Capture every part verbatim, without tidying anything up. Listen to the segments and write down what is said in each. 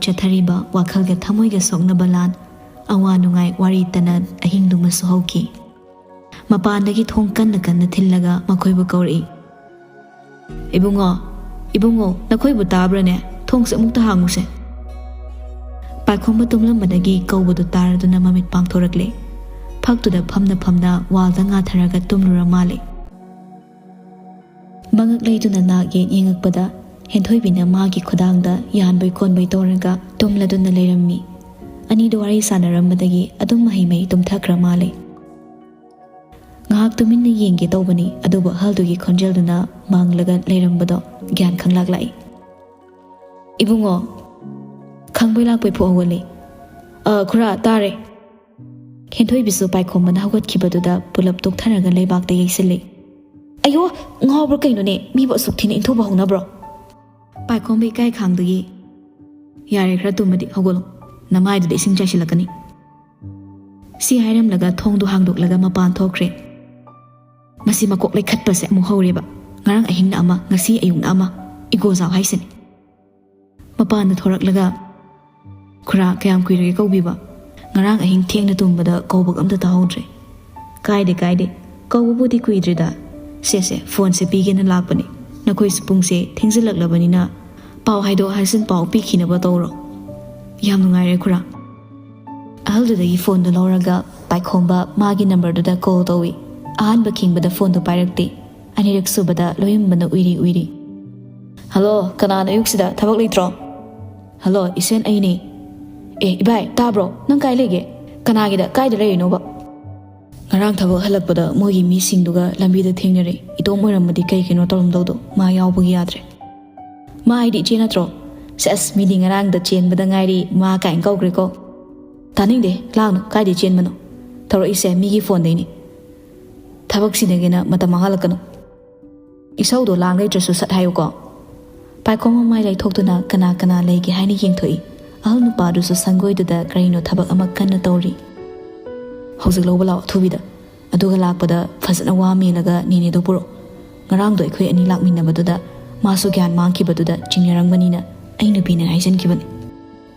ꯆꯠꯊꯔꯤꯕ ꯋꯥꯈꯜꯒ ꯊꯃꯣꯏꯒ ꯁꯣꯛꯅꯕ ꯂꯥꯟ, ꯑꯋꯥ ꯅꯨꯡꯉꯥꯏ ꯋꯥꯔꯤ ꯇꯅ ꯑꯍꯤꯡꯗꯨꯃꯁꯨ ꯍꯧꯈꯤ꯫ ꯃꯄꯥꯟꯗꯒꯤ ꯊꯣꯡ ꯀꯟꯅ ꯀꯟꯅ ꯊꯤꯜꯂꯒ ꯃꯈꯣꯏꯕꯨ ꯀꯧꯔꯛꯏ꯫ "ꯏꯕꯨꯡꯉꯣ, ꯏꯕꯨꯡꯉꯣ, ꯅꯈꯣꯏꯕꯨ ꯇꯥꯕ꯭ꯔꯅꯦ? ꯊꯣꯡꯁꯦ ꯑꯃꯨꯛꯇ ꯍꯥꯡꯉꯨꯁꯦ꯫" ꯄꯥꯏꯈꯣꯝꯕ ꯇꯨꯝꯂꯝꯕꯗꯒꯤ ꯀꯧꯕꯗꯨ ꯇꯥꯔꯗꯨꯅ ꯃꯃꯤꯠ ꯄꯥꯡꯊꯣꯔꯛꯂꯦ꯫ ꯐꯛꯇꯨꯗ ꯐꯝꯅ ꯐꯝꯅ ꯋꯥꯜꯗ ꯉꯥꯊꯔꯒ ꯇꯨꯝꯂꯨꯔ ꯃꯥꯜꯂꯦ꯫ ꯃꯉꯛ ꯂꯩꯗꯨꯅ ꯅꯥꯛ ꯌꯦꯠ ꯌꯦꯡꯉꯛꯄꯗ ꯍꯦꯟꯊꯣꯏꯕꯤꯅ ꯃꯥꯒꯤ ꯈꯨꯗꯥꯡꯗ ꯌꯥꯟꯕꯩ ꯀꯣꯟꯕꯩ ꯇꯧꯔꯒ ꯇꯨꯝꯂꯗꯨꯅ ꯂꯩꯔꯝꯃꯤ꯫ ꯑꯅꯤꯗꯨ ꯋꯥꯔꯤ ꯁꯥꯟꯅꯔꯝꯕꯗꯒꯤ ꯑꯗꯨꯝ ꯃꯍꯩ ꯃꯍꯩ ꯇꯨꯝꯊꯈ꯭ꯔ ꯃꯥꯜꯂꯦ꯫ ꯉꯥꯏꯍꯥꯛ ꯇꯨꯃꯤꯟꯅ ꯌꯦꯡꯒꯦ ꯇꯧꯕꯅꯤ, ꯑꯗꯨꯕꯨ ꯑꯍꯜꯗꯨꯒꯤ ꯈꯣꯟꯖꯦꯜꯗꯨꯅ ꯃꯥꯡꯂꯒ ꯂꯩꯔꯝꯕꯗꯣ ꯒ꯭ꯌꯥꯟ ꯈꯪꯂꯥꯛ ꯂꯥꯛꯏ꯫ "ꯏꯕꯨꯡꯉꯣ, ꯈꯪꯕꯩ ꯂꯥꯛꯄꯩ ꯐꯨꯛ ꯍꯧꯒꯠꯂꯤ꯫" "ꯑ, ꯈꯨꯔꯥ, ꯇꯥꯔꯦ꯫" ꯍꯦꯟꯊꯣꯏꯕꯤꯁꯨ ꯄꯥꯏꯈꯣꯝꯕꯅ ꯍꯧꯒꯠꯈꯤꯕꯗꯨꯗ ꯄꯨꯂꯞ ꯇꯣꯛꯊꯔꯒ ꯂꯩꯕꯥꯛꯇ ꯌꯩꯁꯤꯜꯂꯤ꯫ "ꯑꯌꯣ, ꯉꯥꯎꯕ꯭ꯔꯥ ꯀꯩꯅꯣꯅꯦ? ꯃꯤꯕꯨ ꯑꯁꯨꯛ ꯊꯤꯅ ꯏꯟꯊꯨꯕ ꯍꯧꯅꯕ꯭ꯔꯣ?" ꯄꯥꯏꯈꯣꯝꯕ ꯏꯀꯥꯏ ꯈꯥꯡꯗꯒꯤ, "ꯌꯥꯔꯦ, ꯈꯔ ꯇꯨꯝꯃꯗꯤ ꯍꯧꯒꯠꯂꯣ꯫ ꯅꯃꯥꯏꯗꯨꯗ ꯏꯁꯤꯡ ꯆꯥꯏꯁꯤꯜꯂꯛꯀꯅꯤ꯫" ꯁꯤ ꯍꯥꯏꯔꯝꯂꯒ ꯊꯣꯡꯗꯨ ꯍꯥꯡꯗꯣꯛꯂꯒ ꯃꯄꯥꯟ ꯊꯣꯛꯈ꯭ꯔꯦ꯫ ꯃꯁꯤ ꯃꯀꯣꯛ ꯂꯩꯈꯠꯄꯁꯦ ꯑꯃꯨꯛ ꯍꯧꯔꯦꯕ꯫ ꯉꯔꯥꯡ ꯑꯍꯤꯡꯅ ꯑꯃ, ꯉꯁꯤ ꯑꯌꯨꯛꯅ ꯑꯃ꯫ ꯏꯒꯣ ꯖꯥꯎ ꯍꯥꯏꯁꯤꯅꯤ꯫ ꯃꯄꯥꯟꯗ ꯊꯣꯔꯛꯂꯒ, "ꯈꯨꯔꯥ, ꯀꯌꯥꯝ ꯀꯨꯏꯔꯒꯦ ꯀꯧꯕꯤꯕ? ꯉꯔꯥꯡ ꯑꯍꯤꯡ ꯊꯦꯡꯅ ꯇꯨꯝꯕꯗ ꯀꯧꯕꯒ ꯑꯝꯇ ꯇꯥꯍꯧꯗ꯭ꯔꯦ꯫" "ꯀꯥꯏꯗꯦ, ꯀꯥꯏꯗꯦ꯫ ꯀꯧꯕꯕꯨꯗꯤ ꯀꯨꯏꯗ꯭ꯔꯤꯗ꯫ ꯁꯦ, ꯁꯦ, ꯐꯣꯟꯁꯦ ꯄꯤꯒꯦꯅ ꯂꯥꯛꯄꯅꯦ꯫ ꯅꯈꯣꯏꯁꯨ ꯄꯨꯡꯁꯦ ꯊꯦꯡꯖꯤꯜꯂꯛꯂꯕꯅꯤꯅ ꯄꯥꯎ ꯍꯥꯏꯗꯣꯛ ꯍꯥꯏꯖꯤꯟ ꯄꯥꯎ ꯄꯤꯈꯤꯅꯕ ꯇꯧꯔꯣ꯫" "ꯌꯥꯝ ꯅꯨꯡꯉꯥꯏꯔꯦ, ꯈꯨꯔꯥ꯫" ꯑꯍꯜꯗꯨꯗꯒꯤ ꯐꯣꯟꯗꯨ ꯂꯧꯔꯒ ꯄꯥꯏꯈꯣꯝꯕ ꯃꯥꯒꯤ ꯅꯝꯕꯔꯗꯨꯗ ꯀꯣꯜ ꯇꯧꯏ꯫ ꯑꯍꯥꯟꯕ ꯈꯤꯡꯕꯗ ꯐꯣꯟꯗꯨ ꯄꯥꯏꯔꯛꯇꯦ꯫ ꯑꯅꯤꯔꯛ ꯁꯨꯕꯗ ꯂꯣꯏꯔꯝꯕꯅ ꯎꯏꯔꯤ ꯎꯏꯔꯤ꯫ "ꯍꯜꯂꯣ, ꯀꯅꯥꯅꯣ ꯑꯌꯨꯛꯁꯤꯗ? ꯊꯕꯛ ꯂꯩꯇ꯭ꯔꯣ?" "ꯍꯜꯂꯣ, ꯏꯁꯦꯟ, ꯑꯩꯅꯦ꯫" "ꯑꯦ, ꯏꯕꯥꯏ, ꯇꯥꯕ꯭ꯔꯣ? ꯅꯪ ꯀꯥꯏ ꯂꯩꯒꯦ? ꯀꯅꯥꯒꯤꯗ? ꯀꯥꯏꯗ ꯂꯩꯔꯤꯅꯣꯕ?" "ꯉꯔꯥꯡ ꯊꯕꯛ ꯍꯜꯂꯛꯄꯗ ꯃꯣꯏꯒꯤ ꯃꯤꯁꯤꯡꯗꯨꯒ ꯂꯝꯕꯤꯗ ꯊꯦꯡꯅꯔꯦ꯫ ꯏꯇꯣꯝ ꯑꯣꯏꯔꯝꯃꯗꯤ ꯀꯩ ꯀꯩꯅꯣ ꯇꯧꯔꯝꯗꯧꯗꯣ꯫ ꯃꯥ ꯌꯥꯎꯕꯒꯤ ꯌꯥꯗ꯭ꯔꯦ꯫" "ꯃꯥ ꯍꯥꯏꯗꯤ ꯏꯆꯦ ꯅꯠꯇ꯭ꯔꯣ?" "ꯁꯦꯁ, ꯃꯤꯗꯤ ꯉꯔꯥꯡꯗ ꯆꯦꯟꯕꯗ ꯉꯥꯏꯔꯤ ꯃꯥ ꯀꯥꯏꯅ ꯀꯧꯈ꯭ꯔꯦꯀꯣ꯫" "ꯇꯥꯅꯤꯡꯗꯦ, ꯂꯥꯡꯅꯨ꯫ ꯀꯥꯏꯗꯩ ꯆꯦꯟꯕꯅꯣ? ꯇꯧꯔꯛꯏꯁꯦ ꯃꯤꯒꯤ ꯐꯣꯟꯗꯩꯅꯤ꯫ ꯊꯕꯛ ꯁꯤꯟꯅꯒꯦꯅ ꯃꯇꯝ ꯃꯥꯡꯍꯜꯂꯛꯀꯅꯨ꯫" "ꯏꯁꯧꯗꯣ ꯂꯥꯡ ꯂꯩꯇ꯭ꯔꯁꯨ ꯁꯠ ꯍꯥꯏꯌꯨꯀꯣ꯫" ꯄꯥꯏꯈꯣꯝ ꯃꯃꯥꯏ ꯂꯩꯊꯣꯛꯇꯨꯅ ꯀꯅꯥ ꯀꯅꯥ ꯂꯩꯒꯦ ꯍꯥꯏꯅ ꯌꯦꯡꯊꯣꯛꯏ꯫ ꯑꯍꯜ ꯅꯨꯄꯥꯗꯨꯁꯨ ꯁꯪꯒꯣꯏꯗꯨꯗ ꯀꯔꯤꯅꯣ ꯊꯕꯛ ꯑꯃ ꯀꯟꯅ ꯇꯧꯔꯤ꯫ "ꯍꯧꯖꯤꯛ ꯂꯧꯕ ꯂꯥꯛꯑꯣ ꯑꯊꯨꯕꯤꯗ꯫ ꯑꯗꯨꯒ ꯂꯥꯛꯄꯗ ꯐꯖꯅ ꯋꯥ ꯃꯦꯜꯂꯒ ꯅꯦꯅꯦꯗꯣ ꯄꯨꯔꯛꯑꯣ꯫ ꯉꯔꯥꯡꯗꯣ ꯑꯩꯈꯣꯏ ꯑꯅꯤ ꯂꯥꯛꯃꯤꯟꯅꯕꯗꯨꯗ ꯃꯥꯁꯨ ꯒ꯭ꯌꯥꯟ ꯃꯥꯡꯈꯤꯕꯗꯨꯗ ꯆꯤꯡꯅꯔꯝꯒꯅꯤꯅ ꯑꯩ ꯅꯨꯄꯤꯅ ꯍꯥꯏꯖꯟꯈꯤꯕꯅꯤ꯫"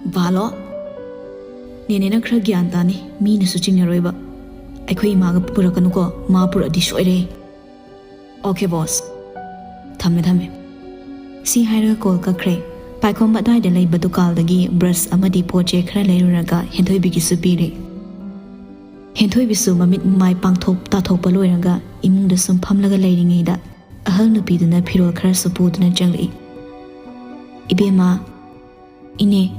ꯕꯥꯂꯣ, ꯅꯦꯅꯦꯅ ꯈꯔ ꯒ꯭ꯌꯥꯟ ꯇꯥꯅꯤ, ꯃꯤꯅꯁꯨ ꯆꯤꯡꯅꯔꯣꯏꯕ꯫ ꯑꯩꯈꯣꯏ ꯏꯃꯥꯒ ꯄꯨꯔꯛꯀꯅꯨꯀꯣ, ꯃꯥ ꯄꯨꯔꯛꯑꯗꯤ ꯁꯣꯏꯔꯦ꯫ ꯑꯣꯀꯦ ꯕꯣꯁ, ꯊꯝꯃꯦ ꯊꯝꯃꯦ꯫ ꯁꯤ ꯍꯥꯏꯔꯒ ꯀꯣꯜ ꯀꯛꯈ꯭ꯔꯦ꯫ ꯄꯥꯏꯈꯣꯝꯕ ꯑꯗꯨꯋꯥꯏꯗ ꯂꯩꯕ ꯗꯨꯀꯥꯟꯗꯒꯤ ꯕ꯭ꯔꯁ ꯑꯃꯗꯤ ꯄꯣꯠ ꯆꯩ ꯈꯔ ꯂꯩꯔꯨꯔꯒ ꯍꯦꯟꯊꯣꯏꯕꯤꯒꯤꯁꯨ ꯄꯤꯔꯦ꯫ ꯍꯦꯟꯊꯣꯏꯕꯤꯁꯨ ꯃꯃꯤꯠ ꯃꯃꯥꯏ ꯄꯥꯡꯊꯣꯛ ꯇꯥꯊꯣꯛꯄ ꯂꯣꯏꯔꯒ ꯏꯃꯨꯡꯗ ꯁꯨꯝ ꯐꯝꯂꯒ ꯂꯩꯔꯤꯉꯩꯗ ꯑꯍꯜ ꯅꯨꯄꯤꯗꯨꯅ ꯐꯤꯔꯣꯜ ꯈꯔꯁꯨ ꯄꯨꯗꯨꯅ ꯆꯪꯂꯛꯏ꯫ "ꯏꯕꯦꯝꯃ, ꯏꯅꯦ,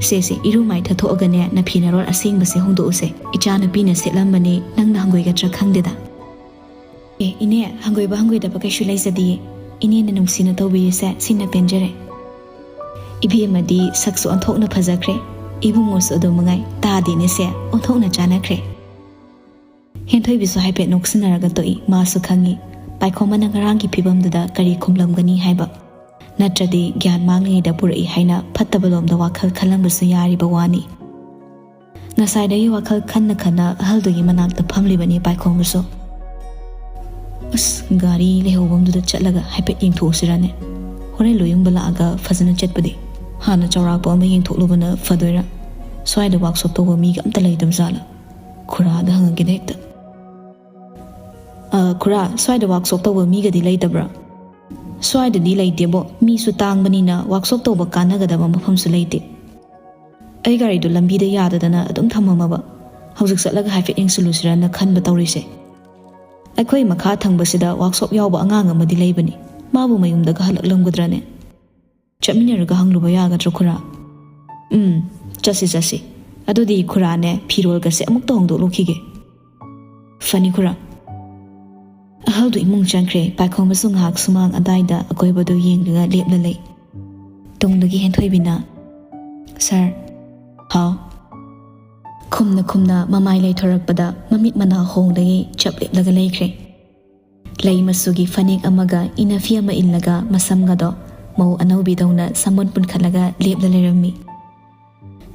ꯁꯦ ꯁꯦ, ꯏꯔꯨ ꯃꯥꯏ ꯊꯠꯊꯣꯛꯑꯒꯅꯦ ꯅꯐꯤ ꯅꯔꯣꯜ ꯑꯁꯦꯡꯕꯁꯦ ꯍꯣꯡꯗꯣꯛꯎꯁꯦ꯫ ꯏꯆꯥꯅꯨꯄꯤꯅ ꯁꯦꯠꯂꯝꯕꯅꯦ, ꯅꯪꯅ ꯍꯪꯒꯣꯏꯒꯗ꯭ꯔꯥ ꯈꯪꯗꯦꯗ꯫" "ꯑꯦ ꯏꯅꯦ, ꯍꯪꯒꯣꯏꯕ ꯍꯪꯒꯣꯏꯗꯕ ꯀꯩꯁꯨ ꯂꯩꯖꯗꯤꯌꯦ꯫ ꯏꯅꯦꯅ ꯅꯨꯡꯁꯤꯅ ꯇꯧꯕꯤꯔꯤꯁꯦ ꯁꯤꯅ ꯄꯦꯟꯖꯔꯦ꯫" ꯏꯕꯦꯝꯃꯗꯤ ꯁꯛꯁꯨ ꯑꯣꯟꯊꯣꯛꯅ ꯐꯖꯈ꯭ꯔꯦ꯫ ꯏꯕꯨꯡꯉꯣꯁꯨ ꯑꯗꯨ ꯃꯉꯥꯏ, ꯇꯥꯗꯦꯅꯦꯁꯦ, ꯑꯣꯟꯊꯣꯛꯅ ꯆꯥꯟꯅꯈ꯭ꯔꯦ꯫ ꯍꯦꯟꯊꯣꯏꯕꯤꯁꯨ ꯍꯥꯏꯐꯦꯠ ꯅꯣꯛꯁꯤꯟꯅꯔꯒ ꯇꯣꯛꯏ꯫ ꯃꯥꯁꯨ ꯈꯪꯏ ꯄꯥꯏꯈꯣꯝꯕꯅ ꯉꯔꯥꯡꯒꯤ ꯐꯤꯕꯝꯗꯨꯗ ꯀꯔꯤ ꯈꯨꯝꯂꯝꯒꯅꯤ ꯍꯥꯏꯕ꯫ ꯅꯠꯇ꯭ꯔꯗꯤ ꯒ꯭ꯌꯥꯟ ꯃꯥꯡꯂꯤꯉꯩꯗ ꯄꯨꯔꯛꯏ ꯍꯥꯏꯅ ꯐꯠꯇꯕ ꯂꯣꯝꯗ ꯋꯥꯈꯜ ꯈꯜꯂꯝꯕꯁꯨ ꯌꯥꯔꯤꯕ ꯋꯥꯅꯤ꯫ ꯉꯁꯥꯏꯗꯒꯤ ꯋꯥꯈꯜ ꯈꯟꯅ ꯈꯟꯅ ꯑꯍꯜꯗꯨꯒꯤ ꯃꯅꯥꯛꯇ ꯐꯝꯂꯤꯕꯅꯤ ꯄꯥꯏꯈꯣꯝꯕꯁꯨ꯫ "ꯑꯁ, ꯒꯥꯔꯤ ꯂꯩꯍꯧꯐꯝꯗꯨꯗ ꯆꯠꯂꯒ ꯍꯥꯏꯐꯦꯠ ꯌꯦꯡꯊꯣꯛꯎꯁꯤꯔꯅꯦ? ꯍꯣꯔꯦꯟ ꯂꯣꯏꯌꯨꯝꯕ ꯂꯥꯛꯑꯒ ꯐꯖꯅ ꯆꯠꯄꯗꯤ꯫ ꯍꯥꯟꯅ ꯆꯥꯎꯔꯥꯛꯄ ꯑꯃ ꯌꯦꯡꯊꯣꯛꯂꯨꯕꯅ ꯐꯗꯣꯏꯔꯥ? ꯁ꯭ꯋꯥꯏꯗ ꯋꯥꯛꯁꯣꯞ ꯇꯧꯕ ꯃꯤꯒ ꯑꯝꯇ ꯂꯩꯇꯕ ꯖꯥꯠꯂꯥ? ꯈꯨꯔꯥꯗ ꯍꯪꯉꯒꯦꯗ ꯍꯦꯛꯇ꯫" "ꯑ, ꯈꯨꯔꯥ, ꯁ꯭ꯋꯥꯏꯗ ꯋꯥꯛꯁꯣꯞ ꯇꯧꯕ ꯃꯤꯒꯗꯤ ꯂꯩꯇꯕ꯭ꯔꯥ?" "ꯁ꯭ꯋꯥꯏꯗꯗꯤ ꯂꯩꯇꯦꯕꯣ, ꯃꯤꯁꯨ ꯇꯥꯡꯕꯅꯤꯅ ꯋꯥꯛꯁꯣꯞ ꯇꯧꯕ ꯀꯥꯟꯅꯒꯗꯕ ꯃꯐꯝꯁꯨ ꯂꯩꯇꯦ꯫ ꯑꯩ ꯒꯥꯔꯤꯗꯨ ꯂꯝꯕꯤꯗ ꯌꯥꯗꯗꯅ ꯑꯗꯨꯝ ꯊꯝꯃꯝꯃꯕ꯫ ꯍꯧꯖꯤꯛ ꯆꯠꯂꯒ ꯍꯥꯏꯐꯦꯠ ꯌꯦꯡꯁꯤꯜꯂꯨꯁꯤꯔꯅ ꯈꯟꯕ ꯇꯧꯔꯤꯁꯦ꯫ ꯑꯩꯈꯣꯏ ꯃꯈꯥ ꯊꯪꯕꯁꯤꯗ ꯋꯥꯛꯁꯣꯞ ꯌꯥꯎꯕ ꯑꯉꯥꯡ ꯑꯃꯗꯤ ꯂꯩꯕꯅꯤ꯫ ꯃꯥꯕꯨ ꯃꯌꯨꯝꯗꯒ ꯍꯜꯂꯛꯂꯝꯒꯗ꯭ꯔꯅꯦ? ꯆꯠꯃꯤꯟꯅꯔꯒ ꯍꯪꯂꯨꯕ ꯌꯥꯒꯗ꯭ꯔꯣ ꯈꯨꯔꯥ?" "ꯎꯝ, ꯆꯠꯁꯤ, ꯆꯠꯁꯤ꯫ ꯑꯗꯨꯗꯤ ꯈꯨꯔꯥꯅꯦ, ꯐꯤꯔꯣꯜꯒꯁꯦ ꯑꯃꯨꯛꯇ ꯍꯣꯡꯗꯣꯛꯂꯨꯈꯤꯒꯦ꯫" "ꯐꯅꯤ ꯈꯨꯔꯥ꯫" ꯑꯍꯜꯗꯨ ꯏꯃꯨꯡ ꯆꯪꯈ꯭ꯔꯦ꯫ ꯄꯥꯏꯈꯣꯝꯕꯁꯨ ꯉꯥꯏꯍꯥꯛ ꯁꯨꯃꯥꯡ ꯑꯗꯥꯏꯗ ꯑꯀꯣꯏꯕꯗꯨ ꯌꯦꯡꯂꯒ ꯂꯦꯞꯂ ꯂꯩ꯫ ꯇꯨꯡꯗꯒꯤ ꯍꯦꯟꯊꯣꯏꯕꯤꯅ, "ꯁꯥꯔ꯫" "ꯍꯥꯎ꯫" ꯈꯨꯝꯅ ꯈꯨꯝꯅ ꯃꯃꯥꯏ ꯂꯩꯊꯣꯔꯛꯄꯗ ꯃꯃꯤꯠ ꯃꯅꯥ ꯍꯣꯡꯗꯒꯩ ꯆꯞ ꯂꯦꯞꯂꯒ ꯂꯩꯈ꯭ꯔꯦ꯫ ꯂꯩ ꯃꯆꯨꯒꯤ ꯐꯅꯦꯛ ꯑꯃꯒ ꯏꯅꯐꯤ ꯑꯃ ꯏꯜꯂꯒ ꯃꯁꯝꯒꯗꯣ ꯃꯧ ꯑꯅꯧꯕꯤꯗꯧꯅ ꯁꯝꯕꯨꯟ ꯄꯨꯟꯈꯠꯂꯒ ꯂꯦꯞꯂ ꯂꯩꯔꯝꯃꯤ꯫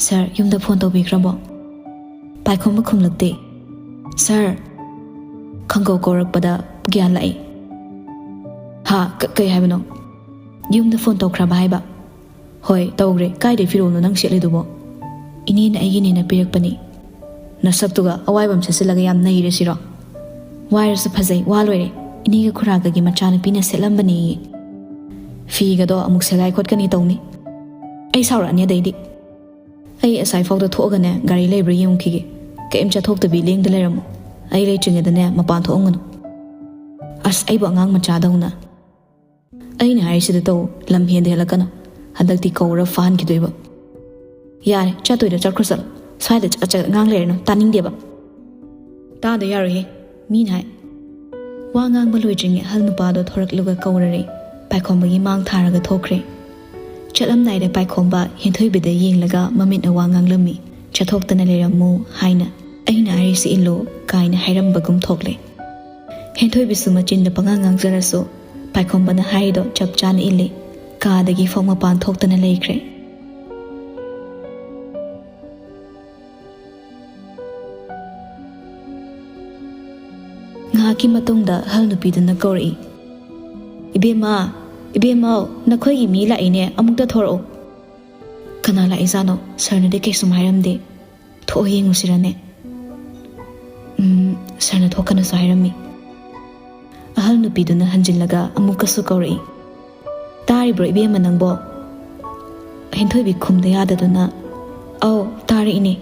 "ꯁꯥꯔ, ꯌꯨꯝꯗ ꯐꯣꯟ ꯇꯧꯕꯤꯈ꯭ꯔꯕꯣ?" ꯄꯥꯏꯈꯣꯝꯕ ꯈꯨꯝꯂꯛꯇꯦ꯫ "ꯁꯥꯔ!" ꯈꯪꯀꯧ ꯀꯧꯔꯛꯄꯗ ꯒ꯭ꯌꯥꯟ ꯂꯥꯛꯏ꯫ "ꯍꯥ? ꯀ-, ꯀꯩ ꯍꯥꯏꯕꯅꯣ?" "ꯌꯨꯝꯗ ꯐꯣꯟ ꯇꯧꯈ꯭ꯔꯕ ꯍꯥꯏꯕ?" "ꯍꯣꯏ, ꯇꯧꯈ꯭ꯔꯦ꯫ ꯀꯥꯏꯗꯩ ꯐꯤꯔꯣꯜꯅꯣ ꯅꯪ ꯁꯦꯠꯂꯤꯗꯨꯕꯣ?" "ꯏꯅꯦꯅ ꯑꯩꯒꯤꯅꯦꯅ ꯄꯤꯔꯛꯄꯅꯤ꯫" "ꯅꯁꯛꯇꯨꯒ ꯑꯋꯥꯏꯕ ꯑꯃ ꯁꯦꯠꯆꯤꯜꯂꯒ ꯌꯥꯝ ꯅꯩꯔꯦ ꯁꯤꯔꯣ?" "ꯋꯥꯏꯔꯁꯨ ꯐꯖꯩ, ꯋꯥ ꯂꯣꯏꯔꯦ꯫ ꯏꯅꯦꯒ ꯈꯨꯔꯥꯒꯒꯤ ꯃꯆꯥꯅꯨꯄꯤꯅ ꯁꯦꯠꯂꯝꯕꯅꯦꯌꯦ꯫ ꯐꯤꯒꯗꯣ ꯑꯃꯨꯛ ꯁꯦꯒꯥꯏ ꯈꯣꯠꯀꯅꯤ ꯇꯧꯅꯤ꯫ ꯑꯩ ꯁꯥꯎꯔꯛꯑꯅꯤ ꯑꯗꯩꯗꯤ꯫ ꯑꯩ ꯑꯁꯥꯏꯐꯥꯎꯗ ꯊꯣꯛꯑꯒꯅꯦ, ꯒꯥꯔꯤ ꯂꯩꯕ꯭ꯔꯥ ꯌꯦꯡꯉꯨꯈꯤꯒꯦ꯫ ꯀꯩꯝ ꯆꯠꯊꯣꯛꯇꯕꯤ ꯂꯦꯡꯗ ꯂꯩꯔꯝꯃꯣ꯫ ꯑꯩ ꯂꯩꯇ꯭ꯔꯤꯉꯩꯗꯅꯦ, ꯃꯄꯥꯟ ꯊꯣꯛꯑꯝꯒꯅꯨ꯫" "ꯑꯁ, ꯑꯩꯕꯨ ꯑꯉꯥꯡ ꯃꯆꯥꯗꯧꯅ꯫" "ꯑꯩꯅ ꯍꯥꯏꯔꯤꯁꯤꯗ ꯇꯧ, ꯂꯝ ꯍꯦꯟꯗ ꯍꯦꯜꯂꯛꯀꯅꯨ꯫ ꯍꯟꯗꯛꯇꯤ ꯀꯧꯔ ꯐꯥꯍꯟꯈꯤꯗꯣꯏꯕ꯫" "ꯌꯥꯔꯦ, ꯆꯠꯇꯣꯏꯗ ꯆꯠꯈ꯭ꯔꯣ ꯆꯠꯂꯣ꯫ ꯁ꯭ꯋꯥꯏꯗ ꯆꯀꯠ ꯆꯀꯠ ꯉꯥꯡ ꯂꯩꯔꯅꯨ, ꯇꯥꯅꯤꯡꯗꯦꯕ꯫" "ꯇꯥꯗ ꯌꯥꯔꯣꯏꯍꯦ, ꯃꯤꯅ ꯍꯥꯏ꯫" ꯋꯥ ꯉꯥꯡꯕ ꯂꯣꯏꯗ꯭ꯔꯤꯉꯩ ꯑꯍꯜ ꯅꯨꯄꯥꯗꯣ ꯊꯣꯔꯛꯂꯒ ꯀꯧꯔꯔꯦ꯫ ꯄꯥꯏꯈꯣꯝꯕꯒꯤ ꯃꯥꯡ ꯊꯥꯔꯒ ꯊꯣꯛꯈ꯭ꯔꯦ꯫ ꯆꯠꯂꯝꯗꯥꯏꯗ ꯄꯥꯏꯈꯣꯝꯕ ꯍꯦꯟꯊꯣꯏꯕꯤꯗ ꯌꯦꯡꯂꯒ ꯃꯃꯤꯠꯅ ꯋꯥ ꯉꯥꯡꯂꯝꯃꯤ꯫ "ꯆꯠꯊꯣꯛꯇꯅ ꯂꯩꯔꯝꯃꯨ" ꯍꯥꯏꯅ꯫ "ꯑꯩꯅ ꯍꯥꯏꯔꯤꯁꯤ ꯏꯜꯂꯨ" ꯀꯥꯏꯅ ꯍꯥꯏꯔꯝꯕꯒꯨꯝ ꯊꯣꯛꯂꯦ꯫ ꯍꯦꯟꯊꯣꯏꯕꯤꯁꯨ ꯃꯆꯤꯟꯗ ꯄꯉꯥꯡ ꯉꯥꯡꯖꯔꯁꯨ ꯄꯥꯏꯈꯣꯝꯕꯅ ꯍꯥꯏꯔꯤꯗꯣ ꯆꯞ ꯆꯥꯅ ꯏꯜꯂꯤ꯫ ꯀꯥꯗꯒꯤ ꯐꯥꯎ ꯃꯄꯥꯟ ꯊꯣꯛꯇꯅ ꯂꯩꯈ꯭ꯔꯦ꯫ ꯉꯥꯏꯍꯥꯛꯀꯤ ꯃꯇꯨꯡꯗ ꯑꯍꯜ ꯅꯨꯄꯤꯗꯨꯅ ꯀꯧꯔꯛꯏ, "ꯏꯕꯦꯝꯃ, ꯏꯕꯦꯝꯃꯧ, ꯅꯈꯣꯏꯒꯤ ꯃꯤ ꯂꯥꯛꯏꯅꯦ, ꯑꯃꯨꯛꯇ ꯊꯣꯔꯛꯎ꯫" "ꯀꯅꯥ ꯂꯥꯛꯏꯖꯥꯠꯅꯣ? ꯁꯥꯔꯅꯗꯤ ꯀꯩꯁꯨꯝ ꯍꯥꯏꯔꯝꯗꯦ꯫ ꯊꯣꯛꯑ ꯌꯦꯡꯉꯨꯁꯤꯔꯅꯦ?" "ꯎꯝ, ꯁꯥꯔꯅ ꯊꯣꯛꯀꯅꯨꯁꯨ ꯍꯥꯏꯔꯝꯃꯤ꯫" ꯑꯍꯜ ꯅꯨꯄꯤꯗꯨꯅ ꯍꯟꯖꯤꯜꯂꯒ ꯑꯃꯨꯛꯀꯁꯨ ꯀꯧꯔꯛꯏ, "ꯇꯥꯔꯤꯕ꯭ꯔꯣ ꯏꯕꯦꯝꯃ ꯅꯪꯕꯣ?" ꯍꯦꯟꯊꯣꯏꯕꯤ ꯈꯨꯝꯗ ꯌꯥꯗꯗꯨꯅ, "ꯑꯧ, ꯇꯥꯔꯛꯏꯅꯦ꯫"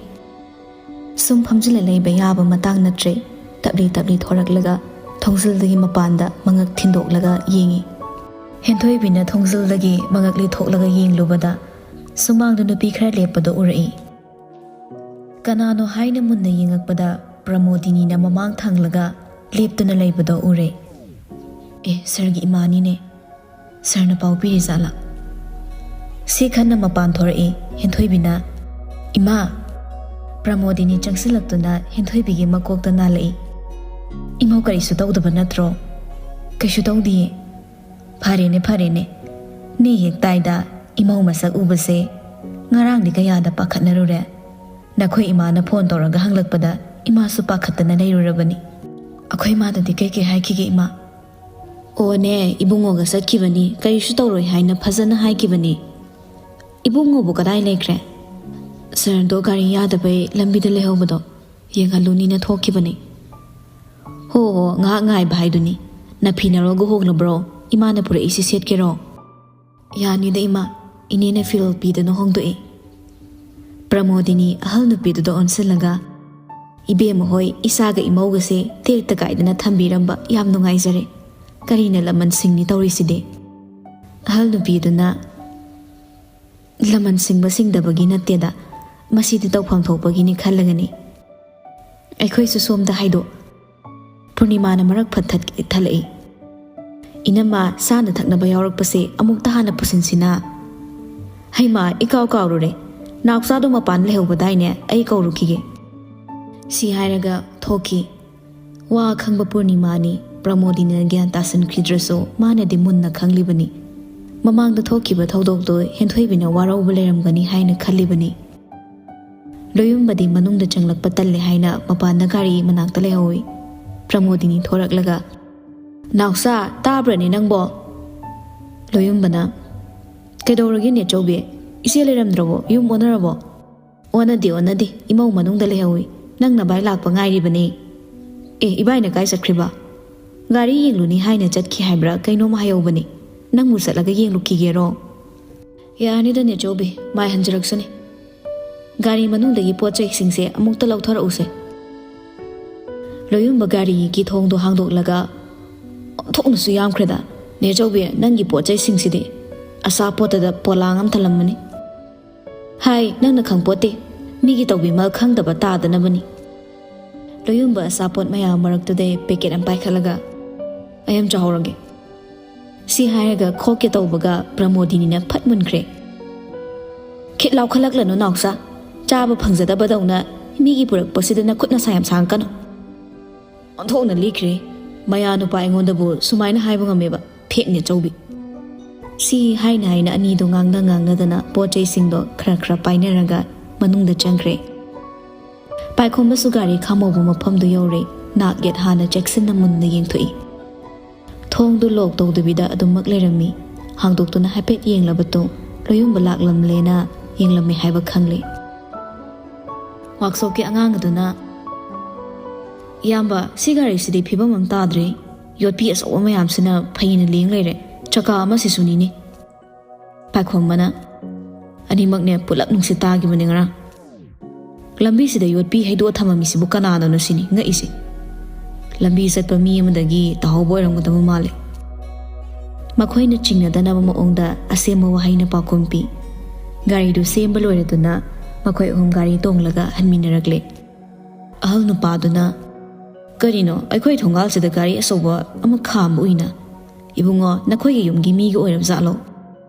ꯁꯨꯝ ꯐꯝꯖꯤꯜꯂ ꯂꯩꯕ ꯌꯥꯕ ꯃꯇꯥꯡ ꯅꯠꯇ꯭ꯔꯦ꯫ ꯇꯞꯂꯤ ꯇꯞꯂꯤ ꯊꯣꯔꯛꯂꯒ ꯊꯣꯡꯖꯤꯜꯗꯒꯤ ꯃꯄꯥꯟꯗ ꯃꯉꯛ ꯊꯤꯟꯗꯣꯛꯂꯒ ꯌꯦꯡꯉꯤ꯫ ꯍꯦꯟꯊꯣꯏꯕꯤꯅ ꯊꯣꯡꯖꯤꯜꯗꯒꯤ ꯃꯉꯛ ꯂꯤꯊꯣꯛꯂꯒ ꯌꯦꯡꯂꯨꯕꯗ ꯁꯨꯃꯥꯡꯗ ꯅꯨꯄꯤ ꯈꯔ ꯂꯦꯞꯄꯗꯣ ꯎꯔꯛꯏ꯫ ꯀꯅꯥꯅꯣ ꯍꯥꯏꯅ ꯃꯨꯟꯅ ꯌꯦꯡꯉꯛꯄꯗ ꯄ꯭ꯔꯃꯣꯗꯤꯅꯤꯅ ꯃꯃꯥꯡ ꯊꯪꯂꯒ ꯂꯦꯞꯇꯨꯅ ꯂꯩꯕꯗꯣ ꯎꯔꯦ꯫ "ꯑꯦ, ꯁꯥꯔꯒꯤ ꯏꯃꯥꯅꯤꯅꯦ꯫ ꯁꯥꯔꯅ ꯄꯥꯎ ꯄꯤꯔꯤ ꯖꯥꯠꯂꯥ?" ꯁꯤ ꯈꯟꯅ ꯃꯄꯥꯟ ꯊꯣꯔꯛꯏ ꯍꯦꯟꯊꯣꯏꯕꯤꯅ꯫ "ꯏꯃꯥ!" ꯄ꯭ꯔꯃꯣꯗꯤꯅꯤ ꯆꯪꯁꯤꯜꯂꯛꯇꯨꯅ ꯍꯦꯟꯊꯣꯏꯕꯤꯒꯤ ꯃꯀꯣꯛꯇ ꯅꯥꯜꯂꯛꯏ꯫ "ꯏꯃꯧ, ꯀꯔꯤꯁꯨ ꯇꯧꯗꯕ ꯅꯠꯇ꯭ꯔꯣ?" "ꯀꯩꯁꯨ ꯇꯧꯗꯤꯌꯦ꯫" "ꯐꯔꯦꯅꯦ, ꯐꯔꯦꯅꯦ꯫ ꯅꯦ ꯍꯦꯛ ꯇꯥꯏꯗ ꯏꯃꯧ ꯃꯁꯛ ꯎꯕꯁꯦ꯫ ꯉꯔꯥꯡꯗꯤ ꯀꯌꯥꯗ ꯄꯥꯈꯠꯅꯔꯨꯔꯦ꯫ ꯅꯈꯣꯏ ꯏꯃꯥꯅ ꯐꯣꯟ ꯇꯧꯔꯒ ꯍꯪꯂꯛꯄꯗ ꯏꯃꯥꯁꯨ ꯄꯥꯈꯠꯇꯅ ꯂꯩꯔꯨꯔꯕꯅꯤ꯫" "ꯑꯩꯈꯣꯏ ꯏꯃꯥꯗꯗꯤ ꯀꯩ ꯀꯩ ꯍꯥꯏꯈꯤꯒꯦ, ꯏꯃꯥ?" "ꯑꯣꯅꯦ, ꯏꯕꯨꯡꯉꯣꯒ ꯆꯠꯈꯤꯕꯅꯤ, ꯀꯔꯤꯁꯨ ꯇꯧꯔꯣꯏ ꯍꯥꯏꯅ ꯐꯖꯅ ꯍꯥꯏꯈꯤꯕꯅꯤ꯫ "ꯏꯕꯨꯡꯉꯣꯕꯨ ꯀꯗꯥꯏ ꯂꯩꯈ꯭ꯔꯦ?" "ꯁꯔꯗꯣ ꯒꯥꯔꯤ ꯌꯥꯗꯕꯩ ꯂꯝꯕꯤꯗ ꯂꯩꯍꯧꯕꯗꯣ ꯌꯦꯡꯍꯜꯂꯨꯅꯤꯅ ꯊꯣꯛꯈꯤꯕꯅꯤ"꯫ "ꯍꯣ ꯍꯣ, ꯉꯥꯏꯍꯥꯛ ꯉꯥꯏꯕ ꯍꯥꯏꯗꯨꯅꯤ꯫ ꯅꯐꯤ ꯅꯔꯣꯜꯒ ꯍꯣꯡꯂꯕ꯭ꯔꯣ? ꯏꯃꯥꯅ ꯄꯨꯔꯛꯏꯁꯤ ꯁꯦꯠꯀꯦꯔꯣ?" "ꯌꯥꯅꯤꯗ ꯏꯃꯥ, ꯏꯅꯦꯅ ꯐꯤꯔꯣꯜ ꯄꯤꯗꯅ ꯍꯣꯡꯗꯣꯛꯏ"꯫ ꯄ꯭ꯔꯃꯣꯗꯤꯅꯤ ꯑꯍꯜ ꯅꯨꯄꯤꯗꯨꯗ ꯑꯣꯟꯁꯤꯜꯂꯒ, "ꯏꯕꯦꯝꯃ ꯍꯣꯏ ꯏꯆꯥꯒ ꯏꯃꯧꯒꯁꯦ ꯇꯦꯛꯇ ꯀꯥꯏꯗꯅ ꯊꯝꯕꯤꯔꯝꯕ ꯌꯥꯝ ꯅꯨꯡꯉꯥꯏꯖꯔꯦ꯫ ꯀꯔꯤꯅ ꯂꯃꯟꯁꯤꯡꯅꯤ ꯇꯧꯔꯤꯁꯤꯗꯤ?" ꯑꯍꯜ ꯅꯨꯄꯤꯗꯨꯅ, "ꯂꯃꯟ ꯁꯤꯡꯕ ꯁꯤꯡꯗꯕꯒꯤ ꯅꯠꯇꯦꯗ, ꯃꯁꯤꯗꯤ ꯇꯧꯐꯝ ꯊꯣꯛꯄꯒꯤꯅꯤ ꯈꯜꯂꯒꯅꯤ꯫ ꯑꯩꯈꯣꯏꯁꯨ ꯁꯣꯝꯗ ꯍꯥꯏꯗꯣ"꯫ ꯄꯨꯔꯅꯤꯃꯥꯅ ꯃꯔꯛ ꯐꯠ ꯊꯠ-, ꯊꯠꯂꯛꯏ꯫ "ꯏꯅꯝꯃ, ꯆꯥꯅ ꯊꯛꯅꯕ ꯌꯥꯎꯔꯛꯄꯁꯦ ꯑꯃꯨꯛꯇ ꯍꯥꯟꯅ ꯄꯨꯁꯤꯟꯁꯤꯅ"꯫ "ꯍꯩꯃꯥ, ꯏꯀꯥꯎ ꯀꯥꯎꯔꯨꯔꯦ꯫ ꯅꯥꯎꯆꯥꯗꯣ ꯃꯄꯥꯟ ꯂꯩꯍꯧꯕꯗꯥꯏꯅꯦ? ꯑꯩ ꯀꯧꯔꯨꯈꯤꯒꯦ"꯫ ꯁꯤ ꯍꯥꯏꯔꯒ ꯊꯣꯛꯈꯤ꯫ ꯋꯥ ꯈꯪꯕ ꯄꯨꯔꯅꯤꯃꯥꯅꯤ꯫ ꯄ꯭ꯔꯃꯣꯗꯤꯅ ꯒ꯭ꯌꯥꯟ ꯇꯥꯁꯤꯟꯈꯤꯗ꯭ꯔꯁꯨ ꯃꯥꯅꯗꯤ ꯃꯨꯟꯅ ꯈꯪꯂꯤꯕꯅꯤ꯫ ꯃꯃꯥꯡꯗ ꯊꯣꯛꯈꯤꯕ ꯊꯧꯗꯣꯛꯇꯣ ꯍꯦꯟꯊꯣꯏꯕꯤꯅ ꯋꯥꯔꯧꯕ ꯂꯩꯔꯝꯒꯅꯤ ꯍꯥꯏꯅ ꯈꯜꯂꯤꯕꯅꯤ꯫ ꯂꯣꯌꯨꯝꯕꯗꯤ ꯃꯅꯨꯡꯗ ꯆꯪꯂꯛꯄ ꯇꯜꯂꯦ ꯍꯥꯏꯅ ꯃꯄꯥꯟꯗ ꯒꯥꯔꯤ ꯃꯅꯥꯛꯇ ꯂꯩꯍꯧꯏ꯫ ꯄ꯭ꯔꯃꯣꯗꯤꯅꯤ ꯊꯣꯔꯛꯂꯒ, "ꯅꯥꯎꯆꯥ, ꯇꯥꯕ꯭ꯔꯅꯦ ꯅꯪꯕꯣ?" ꯂꯣꯌꯨꯝꯕꯅ, "ꯀꯩꯗꯧꯔꯒꯦ ꯅꯦꯆꯧꯕꯤ? ꯏꯆꯦ ꯂꯩꯔꯝꯗ꯭ꯔꯕꯣ? ꯌꯨꯝ ꯑꯣꯟꯅꯔꯕꯣ?" "ꯑꯣꯟꯅꯗꯦ, ꯑꯣꯟꯅꯗꯦ, ꯏꯃꯧ ꯃꯅꯨꯡꯗ ꯂꯩꯍꯧꯏ꯫ ꯅꯪ ꯅꯚꯥꯏ ꯂꯥꯛꯄ ꯉꯥꯏꯔꯤꯕꯅꯤ"꯫ "ꯑꯦ, ꯏꯕꯥꯏꯅ ꯀꯥꯏ ꯆꯠꯈ꯭ꯔꯤꯕ?" "ꯒꯥꯔꯤ ꯌꯦꯡꯂꯨꯅꯤ ꯍꯥꯏꯅ ꯆꯠꯈꯤ ꯍꯥꯏꯕ꯭ꯔꯥ ꯀꯩꯅꯣꯝ ꯍꯥꯏꯍꯧꯕꯅꯤ꯫ ꯅꯪꯕꯨ ꯆꯠꯂꯒ ꯌꯦꯡꯂꯨꯈꯤꯒꯦꯔꯣ?" "ꯌꯥꯔꯅꯤꯗ ꯅꯦꯆꯧꯕꯤ, ꯃꯥꯏ ꯍꯟꯖꯔꯛꯁꯅꯤ꯫ ꯒꯥꯔꯤ ꯃꯅꯨꯡꯗꯒꯤ ꯄꯣꯠ ꯆꯩꯁꯤꯡꯁꯦ ꯑꯃꯨꯛꯇ ꯂꯧꯊꯣꯔꯛꯎꯁꯦ"꯫ ꯂꯣꯌꯨꯝꯕ ꯒꯥꯔꯤꯒꯤ ꯊꯣꯡꯗꯣ ꯍꯥꯡꯗꯣꯛꯂꯒ, "ꯑꯣꯟꯊꯣꯛꯅꯁꯨ ꯌꯥꯝꯈ꯭ꯔꯦꯗ, ꯅꯦꯆꯧꯕꯤ, ꯅꯪꯒꯤ ꯄꯣꯠ ꯆꯩꯁꯤꯡꯁꯤꯗꯤ꯫ ꯑꯆꯥꯄꯣꯠꯇꯗ ꯄꯣꯂꯥꯡ ꯑꯃ ꯊꯜꯂꯝꯃꯅꯤ꯫ ꯍꯥꯏ, ꯅꯪꯅ ꯈꯪꯄꯣꯠꯇꯦ, ꯃꯤꯒꯤ ꯇꯧꯕꯤꯃꯜ ꯈꯪꯗꯕ ꯇꯥꯗꯅꯕꯅꯤ"꯫ ꯂꯣꯌꯨꯝꯕ ꯑꯆꯥꯄꯣꯠ ꯃꯌꯥꯝ ꯃꯔꯛꯇꯨꯗꯩ ꯄꯦꯀꯦꯠ ꯑꯃ ꯄꯥꯏꯈꯠꯂꯒ, "ꯑꯩ ꯑꯃ ꯆꯥꯍꯧꯔꯒꯦ"꯫ ꯁꯤ ꯍꯥꯏꯔꯒ ꯈꯣꯛꯀꯦ ꯇꯧꯕꯒ ꯄ꯭ꯔꯃꯣꯗꯤꯅꯤꯅ ꯐꯠ ꯃꯨꯟꯈ꯭ꯔꯦ꯫ "ꯈꯤꯠ ꯂꯥꯎꯈꯠꯂꯛꯂꯅꯨ ꯅꯥꯎꯆꯥ, ꯆꯥꯕ ꯐꯪꯖꯗꯕꯗꯧꯅ ꯃꯤꯒꯤ ꯄꯨꯔꯛꯄꯁꯤꯗ ꯅꯈꯨꯠ ꯅꯁꯥ ꯌꯥꯝ ꯁꯥꯡꯉꯛꯀꯅꯨ"꯫ ꯑꯣꯟꯊꯣꯛꯅ ꯂꯤꯈ꯭ꯔꯦ꯫ ꯃꯌꯥ ꯅꯨꯄꯥ ꯑꯩꯉꯣꯟꯗꯕꯨ ꯁꯨꯃꯥꯏꯅ ꯍꯥꯏꯕ ꯉꯝꯃꯦꯕ, ꯐꯦꯛꯅꯦ ꯆꯧꯕꯤ꯫ ꯁꯤ ꯍꯥꯏꯅ ꯍꯥꯏꯅ ꯑꯅꯤꯗꯣ ꯉꯥꯡꯅ ꯉꯥꯡꯅꯗꯅ ꯄꯣꯠ ꯆꯩꯁꯤꯡꯗꯣ ꯈꯔ ꯈꯔ ꯄꯥꯏꯅꯔꯒ ꯃꯅꯨꯡꯗ ꯆꯪꯈ꯭ꯔꯦ꯫ ꯄꯥꯏꯈꯣꯝꯕꯁꯨ ꯒꯥꯔꯤ ꯈꯥꯝꯍꯧꯕ ꯃꯐꯝꯗꯨ ꯌꯧꯔꯦ꯫ ꯅꯥꯛ ꯌꯦꯠ ꯍꯥꯟꯅ ꯆꯦꯛꯁꯤꯟꯅ ꯃꯨꯟꯅ ꯌꯦꯡꯊꯣꯛꯏ꯫ ꯊꯣꯡꯗꯨ ꯂꯣꯛ ꯇꯧꯗꯕꯤꯗ ꯑꯗꯨꯃꯛ ꯂꯩꯔꯝꯃꯤ꯫ ꯍꯥꯡꯗꯣꯛꯇꯨꯅ ꯍꯥꯏꯐꯦꯠ ꯌꯦꯡꯂꯕ ꯇꯨꯡ ꯂꯣꯌꯨꯝꯕ ꯂꯥꯛꯂꯝꯂꯦꯅ ꯌꯦꯡꯂꯝꯃꯦ ꯍꯥꯏꯕ ꯈꯪꯂꯦ꯫ ꯋꯥꯛꯁꯣꯞꯀꯤ ꯑꯉꯥꯡ ꯑꯗꯨꯅ, "ꯏꯌꯥꯝꯕ, ꯁꯤ ꯒꯥꯔꯤꯁꯤꯗꯤ ꯐꯤꯕꯝ ꯑꯃ ꯇꯥꯗ꯭ꯔꯦ꯫ ꯌꯣꯠꯄꯤ ꯑꯆꯧꯕ ꯃꯌꯥꯝꯁꯤꯅ ꯐꯩꯅ ꯂꯦꯡ ꯂꯩꯔꯦ꯫ ꯆꯀꯥ ꯑꯃꯁꯤꯁꯨꯅꯤꯅꯦ꯫" ꯄꯥꯏꯈꯣꯝꯕꯅ, "ꯑꯅꯤꯃꯛꯅꯦ ꯄꯨꯂꯞ ꯅꯨꯡꯁꯤꯠ ꯇꯥꯈꯤꯕꯅꯦ ꯉꯔꯥꯡ꯫ ꯂꯝꯕꯤꯁꯤꯗ ꯌꯣꯠꯄꯤ ꯍꯩꯗꯣꯛꯑ ꯊꯝꯃꯝꯃꯤꯁꯤꯕꯨ ꯀꯅꯥꯅꯣꯅꯣ ꯁꯤꯅꯤ ꯉꯛꯏꯁꯦ꯫ ꯂꯝꯕꯤ ꯆꯠꯄ ꯃꯤ ꯑꯃꯗꯒꯤ ꯇꯥꯍꯧꯕ ꯑꯣꯏꯔꯝꯒꯗꯕ ꯃꯥꯜꯂꯦ꯫" ꯃꯈꯣꯏꯅ ꯆꯤꯡꯅꯗꯅꯕ ꯃꯑꯣꯡꯗ ꯑꯁꯦꯝꯕ ꯋꯥꯍꯩꯅ ꯄꯥꯎꯈꯨꯝ ꯄꯤ꯫ ꯒꯥꯔꯤꯗꯨ ꯁꯦꯝꯕ ꯂꯣꯏꯔꯗꯨꯅ ꯃꯈꯣꯏ ꯑꯍꯨꯝ ꯒꯥꯔꯤ ꯇꯣꯡꯂꯒ ꯍꯟꯃꯤꯟꯅꯔꯛꯂꯦ꯫ ꯑꯍꯜ ꯅꯨꯄꯥꯗꯨꯅ, "ꯀꯔꯤꯅꯣ, ꯑꯩꯈꯣꯏ ꯊꯣꯡꯒꯥꯜꯁꯤꯗ ꯒꯥꯔꯤ ꯑꯆꯧꯕ ꯑꯃ ꯈꯥꯝꯕ ꯎꯏꯅ? ꯏꯕꯨꯡꯉꯣ, ꯅꯈꯣꯏꯒꯤ ꯌꯨꯝꯒꯤ ꯃꯤꯒ ꯑꯣꯏꯔꯕ ꯖꯥꯠꯂꯣ?"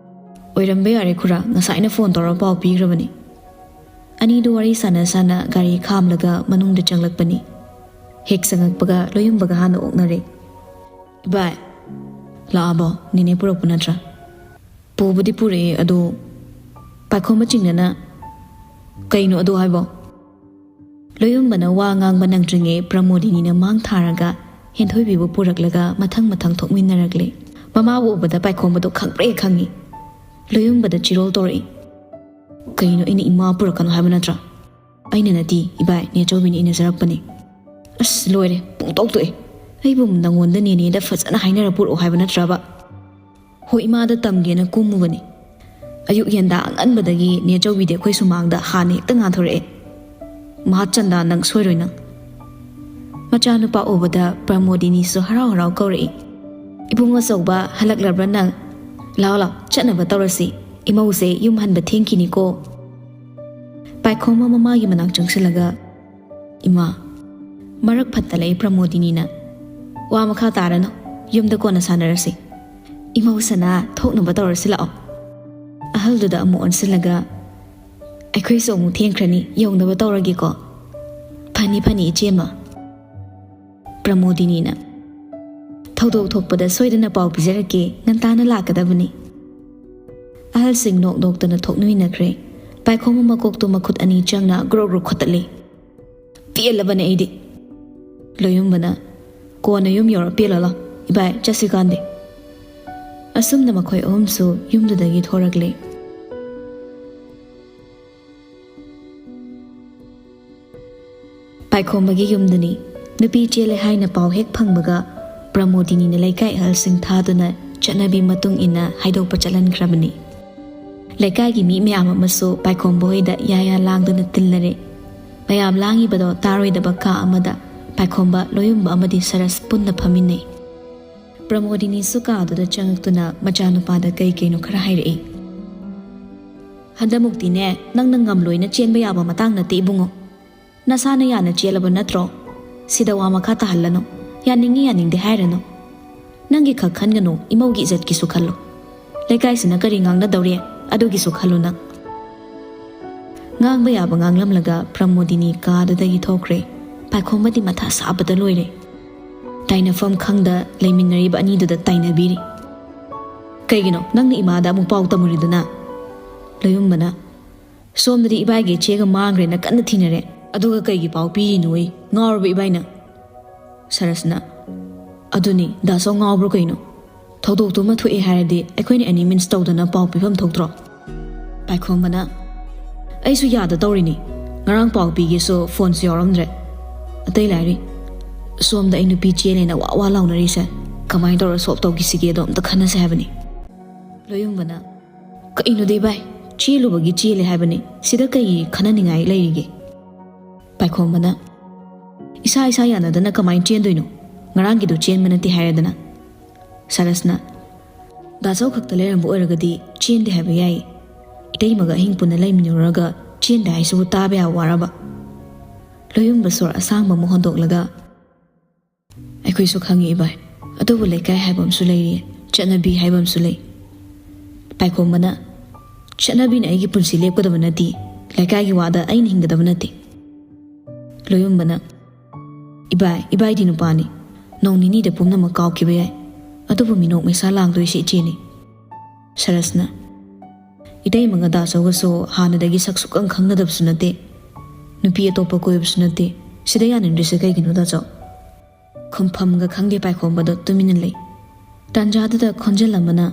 "ꯑꯣꯏꯔꯝꯕ ꯌꯥꯔꯦ ꯈꯨꯔꯥ, ꯉꯁꯥꯏꯅ ꯐꯣꯟ ꯇꯧꯔꯒ ꯄꯥꯎ ꯄꯤꯈ꯭ꯔꯕꯅꯤ꯫" ꯑꯅꯤꯗꯨ ꯋꯥꯔꯤ ꯁꯥꯟꯅ ꯁꯥꯟꯅ ꯒꯥꯔꯤ ꯈꯥꯝꯂꯒ ꯃꯅꯨꯡꯗ ꯆꯪꯂꯛꯄꯅꯤ꯫ ꯍꯦꯛ ꯆꯪꯉꯛꯄꯒ ꯂꯣꯌꯨꯝꯕꯒ ꯍꯥꯟꯅ ꯑꯣꯛꯅꯔꯦ꯫ "ꯏꯕꯥꯏ, ꯂꯥꯛꯑꯕꯣ? ꯅꯦꯅꯦ ꯄꯨꯔꯛꯄ ꯅꯠꯇ꯭ꯔꯥ?" "ꯄꯨꯕꯨꯗꯤ ꯄꯨꯔꯛꯑꯦ, ꯑꯗꯣ ꯄꯥꯏꯈꯣꯝꯕ ꯆꯤꯡꯅꯅ꯫" "ꯀꯩꯅꯣ ꯑꯗꯣ ꯍꯥꯏꯕꯣ?" ꯂꯣꯌꯨꯝꯕꯅ ꯋꯥ ꯉꯥꯡꯕ ꯅꯪꯗ꯭ꯔꯤꯉꯩ ꯄ꯭ꯔꯃꯣꯗꯤꯅꯤꯅ ꯃꯥꯡ ꯊꯥꯔꯒ ꯍꯦꯟꯊꯣꯏꯕꯤꯕꯨ ꯄꯨꯔꯛꯂꯒ ꯃꯊꯪ ꯃꯊꯪ ꯊꯣꯛꯃꯤꯟꯅꯔꯛꯂꯦ꯫ ꯃꯃꯥꯕꯨ ꯎꯕꯗ ꯄꯥꯏꯈꯣꯝꯕꯗꯣ ꯈꯪꯄ꯭ꯔꯦ ꯈꯪꯉꯤ꯫ ꯂꯣꯌꯨꯝꯕꯗ ꯆꯤꯔꯣꯜ ꯇꯧꯔꯛꯏ꯫ "ꯀꯩꯅꯣ, ꯑꯩꯅ ꯏꯃꯥ ꯄꯨꯔꯛꯀꯅꯨ ꯍꯥꯏꯕ ꯅꯠꯇ꯭ꯔꯥ? ꯑꯩꯅ ꯅꯠꯇꯦ, ꯏꯕꯥꯏ, ꯅꯦꯆꯧꯕꯤꯅ ꯏꯅꯖꯔꯛꯄꯅꯤ꯫" "ꯑꯁ, ꯂꯣꯏꯔꯦ, ꯄꯨꯡꯇꯣꯛ ꯇꯣꯛꯑꯦ꯫ ꯑꯩꯕꯨ ꯅꯪꯉꯣꯟꯗ ꯅꯦꯅꯦꯗ ꯐꯖꯅ ꯍꯥꯏꯅꯔ ꯄꯨꯔꯛꯑꯣ ꯍꯥꯏꯕ ꯅꯠꯇ꯭ꯔꯕ?" "ꯍꯣꯏ, ꯏꯃꯥꯗ ꯇꯝꯒꯦꯅ ꯀꯨꯝꯃꯨꯕꯅꯤ꯫ ꯑꯌꯨꯛ ꯌꯦꯟꯗꯥ ꯑꯉꯟꯕꯗꯒꯤ ꯅꯦꯆꯧꯕꯤꯗꯤ ꯑꯩꯈꯣꯏ ꯁꯨꯃꯥꯡꯗ ꯍꯥꯟꯅ ꯍꯦꯛꯇ ꯉꯥꯟꯊꯣꯔꯛꯑꯦ꯫ ꯃꯍꯥꯆꯟꯗꯥ, ꯅꯪ ꯁꯣꯏꯔꯣꯏ ꯅꯪ꯫" ꯃꯆꯥꯅꯨꯄꯥ ꯎꯕꯗ ꯄ꯭ꯔꯃꯣꯗꯤꯅꯤꯁꯨ ꯍꯔꯥꯎ ꯍꯔꯥꯎ ꯀꯧꯔꯛꯏ꯫ "ꯏꯕꯨꯡ ꯑꯆꯧꯕ, ꯍꯜꯂꯛꯂꯕ꯭ꯔꯥ ꯅꯪ? ꯂꯥꯎ ꯂꯥꯎ, ꯆꯠꯅꯕ ꯇꯧꯔꯁꯤ꯫ ꯏꯃꯧꯁꯦ ꯌꯨꯝ ꯍꯟꯕ ꯊꯦꯡꯈꯤꯅꯤꯀꯣ꯫" ꯄꯥꯏꯈꯣꯝꯕ ꯃꯃꯥꯒꯤ ꯃꯅꯥꯛ ꯆꯪꯁꯤꯜꯂꯒ, "ꯏꯃꯥ꯫" ꯃꯔꯛ ꯐꯠꯇ ꯂꯩ ꯄ꯭ꯔꯃꯣꯗꯤꯅꯤꯅ, "ꯋꯥ ꯃꯈꯥ ꯇꯥꯔꯅꯨ, ꯌꯨꯝꯗ ꯀꯣꯟꯅ ꯁꯥꯟꯅꯔꯁꯤ꯫ ꯏꯃꯧ ꯁꯅꯥ, ꯊꯣꯛꯅꯕ ꯇꯧꯔꯁꯤ ꯂꯥꯛꯑꯣ꯫" ꯑꯍꯜꯗꯨꯗ ꯑꯃꯨꯛ ꯑꯣꯟꯁꯤꯜꯂꯒ, "ꯑꯩꯈꯣꯏꯁꯨ ꯑꯃꯨꯛ ꯊꯦꯡꯈ꯭ꯔꯅꯤ, ꯌꯧꯅꯕ ꯇꯧꯔꯒꯦꯀꯣ꯫" "ꯐꯅꯤ ꯐꯅꯤ, ꯏꯆꯦꯃ꯫" ꯄ꯭ꯔꯃꯣꯗꯤꯅꯤꯅ, "ꯊꯧꯗꯣꯛ ꯊꯣꯛꯄꯗ ꯁꯣꯏꯗꯅ ꯄꯥꯎ ꯄꯤꯖꯔꯛꯀꯦ, ꯉꯟꯇꯥꯅ ꯂꯥꯛꯀꯗꯕꯅꯤ꯫" ꯑꯍꯜꯁꯤꯡ ꯅꯣꯛ ꯅꯣꯛꯇꯅ ꯊꯣꯛꯅꯃꯤꯟꯅꯈ꯭ꯔꯦ꯫ ꯄꯥꯏꯈꯣꯝꯕ ꯃꯀꯣꯛꯇꯨ ꯃꯈꯨꯠ ꯑꯅꯤ ꯆꯪꯅ ꯒ꯭ꯔꯣꯛ ꯒ꯭ꯔꯣꯛ ꯈꯣꯠꯇꯠꯂꯤ꯫ "ꯄꯦꯜꯂꯕꯅꯦ ꯑꯩꯗꯤ꯫" ꯂꯣꯌꯨꯝꯕꯅ, "ꯀꯣꯟꯅ ꯌꯨꯝ ꯌꯧꯔ ꯄꯦꯜꯂꯣ ꯂꯥꯎ, ꯏꯕꯥꯏ, ꯆꯠꯁꯤ ꯀꯥꯟꯗꯦ꯫" ꯑꯁꯨꯝꯅ ꯃꯈꯣꯏ ꯑꯍꯨꯝꯁꯨ ꯌꯨꯝꯗꯨꯗꯒꯤ ꯊꯣꯔꯛꯂꯦ꯫ ꯄꯥꯏꯈꯣꯝꯕꯒꯤ ꯌꯨꯝꯗꯅꯤ꯫ ꯅꯨꯄꯤ ꯆꯦꯜꯂꯦ ꯍꯥꯏꯅ ꯄꯥꯎ ꯍꯦꯛ ꯐꯪꯕꯒ ꯄ꯭ꯔꯃꯣꯗꯤꯅꯤꯅ ꯂꯩꯀꯥꯏ ꯑꯍꯜꯁꯤꯡ ꯊꯥꯗꯨꯅ ꯆꯠꯅꯕꯤ ꯃꯇꯨꯡ ꯏꯟꯅ ꯍꯥꯏꯗꯣꯛꯄ ꯆꯠꯍꯟꯈ꯭ꯔꯕꯅꯤ꯫ ꯂꯩꯀꯥꯏꯒꯤ ꯃꯤ ꯃꯌꯥꯝ ꯑꯃꯁꯨ ꯄꯥꯏꯈꯣꯝꯕ ꯍꯣꯏꯗ ꯌꯥ ꯌꯥ ꯂꯥꯡꯗꯨꯅ ꯇꯤꯜꯂꯔꯦ꯫ ꯃꯌꯥꯝ ꯂꯥꯡꯉꯤꯕꯗꯣ ꯇꯥꯔꯣꯏꯗꯕ ꯀꯥ ꯑꯃꯗ ꯄꯥꯏꯈꯣꯝꯕ, ꯂꯣꯌꯨꯝꯕ ꯑꯃꯗꯤ ꯁꯔꯁ ꯄꯨꯟꯅ ꯐꯝꯃꯤꯟꯅꯩ꯫ ꯄ꯭ꯔꯃꯣꯗꯤꯅꯤꯁꯨ ꯀꯥꯗꯨꯗ ꯆꯪꯉꯛꯇꯨꯅ ꯃꯆꯥꯅꯨꯄꯥꯗ ꯀꯩ ꯀꯩꯅꯣ ꯈꯔ ꯍꯥꯏꯔꯛꯏ꯫ "ꯍꯟꯗꯛꯃꯨꯛꯇꯤꯅꯦ, ꯅꯪꯅ ꯉꯝꯂꯣꯏꯅ ꯆꯦꯟꯕ ꯌꯥꯕ ꯃꯇꯥꯡ ꯅꯠꯇꯦ ꯏꯕꯨꯡꯉꯣ꯫ ꯅꯁꯥꯅ ꯌꯥꯅ ꯆꯦꯜꯂꯕ ꯅꯠꯇ꯭ꯔꯣ? ꯁꯤꯗ ꯋꯥ ꯃꯈꯥ ꯇꯥꯍꯜꯂꯅꯨ꯫ ꯌꯥꯅꯤꯡꯉꯤ ꯌꯥꯅꯤꯡꯗꯦ ꯍꯥꯏꯔꯅꯨ꯫ ꯅꯪꯒꯤ ꯈꯛ ꯈꯟꯒꯅꯨ, ꯏꯃꯧꯒꯤ ꯏꯖꯠꯀꯤꯁꯨ ꯈꯜꯂꯨ꯫ ꯂꯩꯀꯥꯏꯁꯤꯅ ꯀꯔꯤ ꯉꯥꯡꯅꯗꯧꯔꯤ, ꯑꯗꯨꯒꯤꯁꯨ ꯈꯜꯂꯨ ꯅꯪ꯫" ꯉꯥꯡꯕ ꯌꯥꯕ ꯉꯥꯡꯂꯝꯂꯒ ꯄ꯭ꯔꯃꯣꯗꯤꯅꯤ ꯀꯥꯗꯨꯗꯒꯤ ꯊꯣꯛꯈ꯭ꯔꯦ꯫ ꯄꯥꯏꯈꯣꯝꯕꯗꯤ ꯃꯊꯥ ꯁꯥꯕꯗ ꯂꯣꯏꯔꯦ꯫ ꯇꯥꯏꯅꯐꯝ ꯈꯪꯗ ꯂꯩꯃꯤꯟꯅꯔꯤꯕ ꯑꯅꯤꯗꯨꯗ ꯇꯥꯏꯅꯕꯤꯔꯤ꯫ "ꯀꯩꯒꯤꯅꯣ ꯅꯪꯅ ꯏꯃꯥꯗ ꯑꯃꯨꯛ ꯄꯥꯎ ꯇꯝꯃꯨꯔꯤꯗꯨꯅ?" ꯂꯣꯌꯨꯝꯕꯅ, "ꯁꯣꯝꯗꯗꯤ ꯏꯕꯥꯏꯒꯤ ꯏꯆꯦꯒ ꯃꯥꯡꯈ꯭ꯔꯦꯅ ꯀꯟꯅ ꯊꯤꯅꯔꯦ, ꯑꯗꯨꯒ ꯀꯩꯒꯤ ꯄꯥꯎ ꯄꯤꯔꯤꯅꯣ? ꯉꯥꯎꯔꯕ ꯏꯕꯥꯏꯅ?" ꯁꯔꯁꯅ, "ꯑꯗꯨꯅꯤ, ꯗꯥ ꯆꯧ ꯉꯥꯎꯕ꯭ꯔꯣ ꯀꯩꯅꯣ? ꯊꯧꯗꯣꯛꯇꯨꯃ ꯊꯣꯛꯑꯦ ꯍꯥꯏꯔꯗꯤ ꯑꯩꯈꯣꯏꯅ ꯑꯦꯅꯤ ꯃꯤꯟꯁ ꯇꯧꯗꯅ ꯄꯥꯎ ꯄꯤꯐꯝ ꯊꯣꯛꯇ꯭ꯔꯣ?" ꯄꯥꯏꯈꯣꯝꯕꯅ, "ꯑꯩꯁꯨ ꯌꯥꯗ ꯇꯧꯔꯤꯅꯤ꯫ ꯉꯔꯥꯡ ꯄꯥꯎ ꯄꯤꯒꯦꯁꯨ ꯐꯣꯟꯁꯨ ꯌꯥꯎꯔꯝꯗ꯭ꯔꯦ꯫ ꯑꯇꯩ ꯂꯥꯏꯔꯤ, ꯁꯣꯝꯗ ꯑꯩ ꯅꯨꯄꯤ ꯆꯦꯜꯂꯦꯅ ꯋꯥ ꯋꯥ ꯂꯥꯎꯅꯔꯤꯁꯦ ꯀꯃꯥꯏꯅ ꯇꯧꯔ ꯁꯣꯞ ꯇꯧꯈꯤꯁꯤꯒꯦꯗꯣ ꯑꯝꯇ ꯈꯟꯅꯁꯦ ꯍꯥꯏꯕꯅꯤ꯫" ꯂꯣꯌꯨꯝꯕꯅ, "ꯀꯩꯅꯣꯗꯤ ꯚꯥꯏ, ꯆꯦꯜꯂꯨꯕꯒꯤ ꯆꯦꯜꯂꯦ ꯍꯥꯏꯕꯅꯤ, ꯁꯤꯗ ꯀꯩ ꯈꯟꯅꯅꯤꯡꯉꯥꯏ ꯂꯩꯔꯤꯒꯦ?" ꯄꯥꯏꯈꯣꯝꯕꯅ, "ꯏꯁꯥ ꯏꯁꯥ ꯌꯥꯅꯗꯅ ꯀꯃꯥꯏꯅ ꯆꯦꯟꯗꯣꯏꯅꯣ? ꯉꯔꯥꯡꯒꯤꯗꯣ ꯆꯦꯟꯕ ꯅꯠꯇꯦ ꯍꯥꯏꯔꯦꯗꯅ꯫" ꯁꯔꯁꯅ, "ꯗꯥ ꯆꯧ ꯈꯛꯇ ꯂꯩꯔꯝꯕ ꯑꯣꯏꯔꯒꯗꯤ ꯆꯦꯟꯗꯦ ꯍꯥꯏꯕ ꯌꯥꯏ꯫ ꯏꯇꯩꯃꯒ ꯑꯍꯤꯡ ꯄꯨꯟꯅ ꯂꯩꯃꯤꯟꯅꯔꯨꯔꯒ ꯆꯦꯟꯗꯦ ꯍꯥꯏꯁꯤꯕꯨ ꯇꯥꯕ ꯌꯥꯕ ꯋꯥꯔꯕ?" ꯂꯣꯌꯨꯝꯕ ꯁꯣꯔ ꯑꯁꯥꯡꯕ ꯑꯃ ꯍꯣꯟꯗꯣꯛꯂꯒ, "ꯑꯩꯈꯣꯏꯁꯨ ꯈꯪꯉꯤ ꯏꯕꯥꯏ, ꯑꯗꯨꯕꯨ ꯂꯩꯀꯥꯏ ꯍꯥꯏꯕ ꯑꯃꯁꯨ ꯂꯩꯔꯤ, ꯆꯠꯅꯕꯤ ꯍꯥꯏꯕ ꯑꯃꯁꯨ ꯂꯩ꯫" ꯄꯥꯏꯈꯣꯝꯕꯅ, "ꯆꯠꯅꯕꯤꯅ ꯑꯩꯒꯤ ꯄꯨꯟꯁꯤ ꯂꯦꯞꯀꯗꯕ ꯅꯠꯇꯦ, ꯂꯩꯀꯥꯏꯒꯤ ꯋꯥꯗ ꯑꯩꯅ ꯍꯤꯡꯒꯗꯕ ꯅꯠꯇꯦ꯫" ꯂꯣꯌꯨꯝꯕꯅ, "ꯏꯕꯥꯏ, ꯏꯕꯥꯏꯗꯤ ꯅꯨꯄꯥꯅꯤ, ꯅꯣꯡ ꯅꯤꯅꯤꯗ ꯄꯨꯝꯅꯃꯛ ꯀꯥꯎꯈꯤꯕ ꯌꯥꯏ, ꯑꯗꯨꯕꯨ ꯃꯤꯅꯣꯛ ꯃꯩꯁꯥ ꯂꯥꯡꯗꯣꯏꯁꯦ ꯏꯆꯦꯅꯤ꯫" ꯁꯔꯁꯅ, "ꯏꯇꯩꯃꯒ ꯗꯥꯆꯧꯒꯁꯨ ꯍꯥꯟꯅꯗꯒꯤ ꯁꯛ ꯁꯨꯛꯈꯪ ꯈꯪꯅꯗꯕꯁꯨ ꯅꯠꯇꯦ, ꯅꯨꯄꯤ ꯑꯇꯣꯞꯄ ꯀꯣꯏꯕꯁꯨ ꯅꯠꯇꯦ, ꯁꯤꯗ ꯌꯥꯅꯤꯡꯗ꯭ꯔꯤꯁꯦ ꯀꯩꯒꯤꯅꯣ ꯗꯥꯆꯧ?" ꯈꯨꯝꯐꯝꯒ ꯈꯪꯗꯦ ꯄꯥꯏꯈꯣꯝꯕꯗꯣ ꯇꯨꯃꯤꯟꯅ ꯂꯩ꯫ ꯇꯥꯟꯖꯥꯗꯨꯗ ꯈꯣꯟꯖꯦꯜ ꯑꯃꯅ,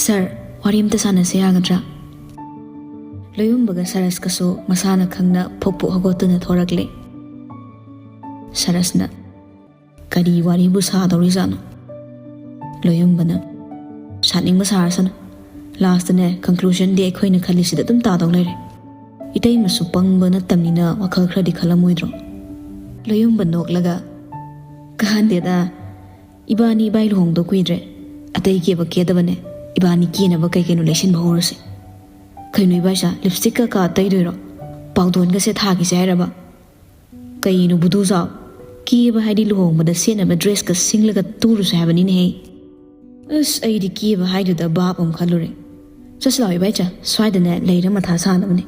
"ꯁꯔ, ꯋꯥꯔꯤ ꯑꯝꯇ ꯁꯥꯟꯅꯁꯦ ꯌꯥꯒꯗ꯭ꯔꯥ?" ꯂꯣꯌꯨꯝꯕꯒ ꯁꯔꯁꯀꯁꯨ ꯃꯁꯥꯅ ꯈꯪꯅ ꯐꯨꯛ ꯐꯨꯛ ꯍꯧꯒꯠꯇꯨꯅ ꯊꯣꯔꯛꯂꯦ꯫ ꯁꯔꯁꯅ, "ꯀꯔꯤ ꯋꯥꯔꯤꯕꯨ ꯁꯥꯗꯧꯔꯤꯖꯥꯠꯅꯣ?" ꯂꯣꯌꯨꯝꯕꯅ, "ꯁꯥꯅꯤꯡꯕ ꯁꯥꯔꯁꯅꯨ꯫ ꯂꯥꯁꯇꯅꯦ, ꯀꯟꯀ꯭ꯂꯨꯖꯟꯗꯤ ꯑꯩꯈꯣꯏꯅ ꯈꯜꯂꯤꯁꯤꯗ ꯑꯗꯨꯝ ꯇꯥꯗꯧ ꯂꯩꯔꯦ꯫ ꯏꯇꯩꯃꯁꯨ ꯄꯪꯕ ꯅꯠꯇꯕꯅꯤꯅ ꯋꯥꯈꯜ ꯈꯔꯗꯤ ꯈꯜꯂꯝꯃꯣꯏꯗ꯭ꯔꯣ?" ꯂꯣꯌꯨꯝꯕ ꯅꯣꯛꯂꯒ, "ꯀꯥꯟꯗꯦꯗ, ꯏꯕꯥꯅꯤ ꯏꯕꯥꯏ ꯂꯨꯍꯣꯡꯗꯧ ꯀꯨꯏꯗ꯭ꯔꯦ꯫ ꯑꯇꯩ ꯀꯦꯕ ꯀꯦꯗꯕꯅꯦ, ꯏꯕꯥꯅꯤ ꯀꯦꯅꯕ ꯀꯩ ꯀꯩꯅꯣ ꯂꯩꯁꯤꯟꯕ ꯍꯧꯔꯁꯦ꯫ ꯀꯩꯅꯣ ꯏꯕꯥꯏꯁꯥ, ꯂꯤꯞꯁꯇꯤꯛ ꯀꯀꯥ ꯇꯩꯗꯣꯏꯔꯣ? ꯄꯥꯎꯗꯣꯟꯒꯁꯦ ꯊꯥꯈꯤꯁꯦ ꯍꯥꯏꯔꯕ? ꯀꯩꯅꯣ ꯕꯨꯗꯨꯖꯥꯎ? ꯀꯦꯕ ꯍꯥꯏꯗꯤ ꯂꯨꯍꯣꯡꯕꯗ ꯁꯦꯠꯅꯕ ꯗ꯭ꯔꯦꯁꯀ ꯁꯤꯡꯂꯒ ꯇꯨꯔꯨꯁꯦ ꯍꯥꯏꯕꯅꯤꯅꯦꯍꯦ꯫ ꯑꯁ, ꯑꯩꯗꯤ ꯀꯦꯕ ꯍꯥꯏꯗꯨꯗ ꯚꯥꯞ ꯑꯃ ꯈꯜꯂꯨꯔꯦ꯫ ꯆꯠꯁꯤ ꯂꯥꯛꯑꯣ ꯏꯕꯥꯏꯆꯥ, ꯁ꯭ꯋꯥꯏꯗꯅꯦ ꯂꯩꯔ ꯃꯊꯥ ꯁꯥꯅꯕꯅꯦ꯫"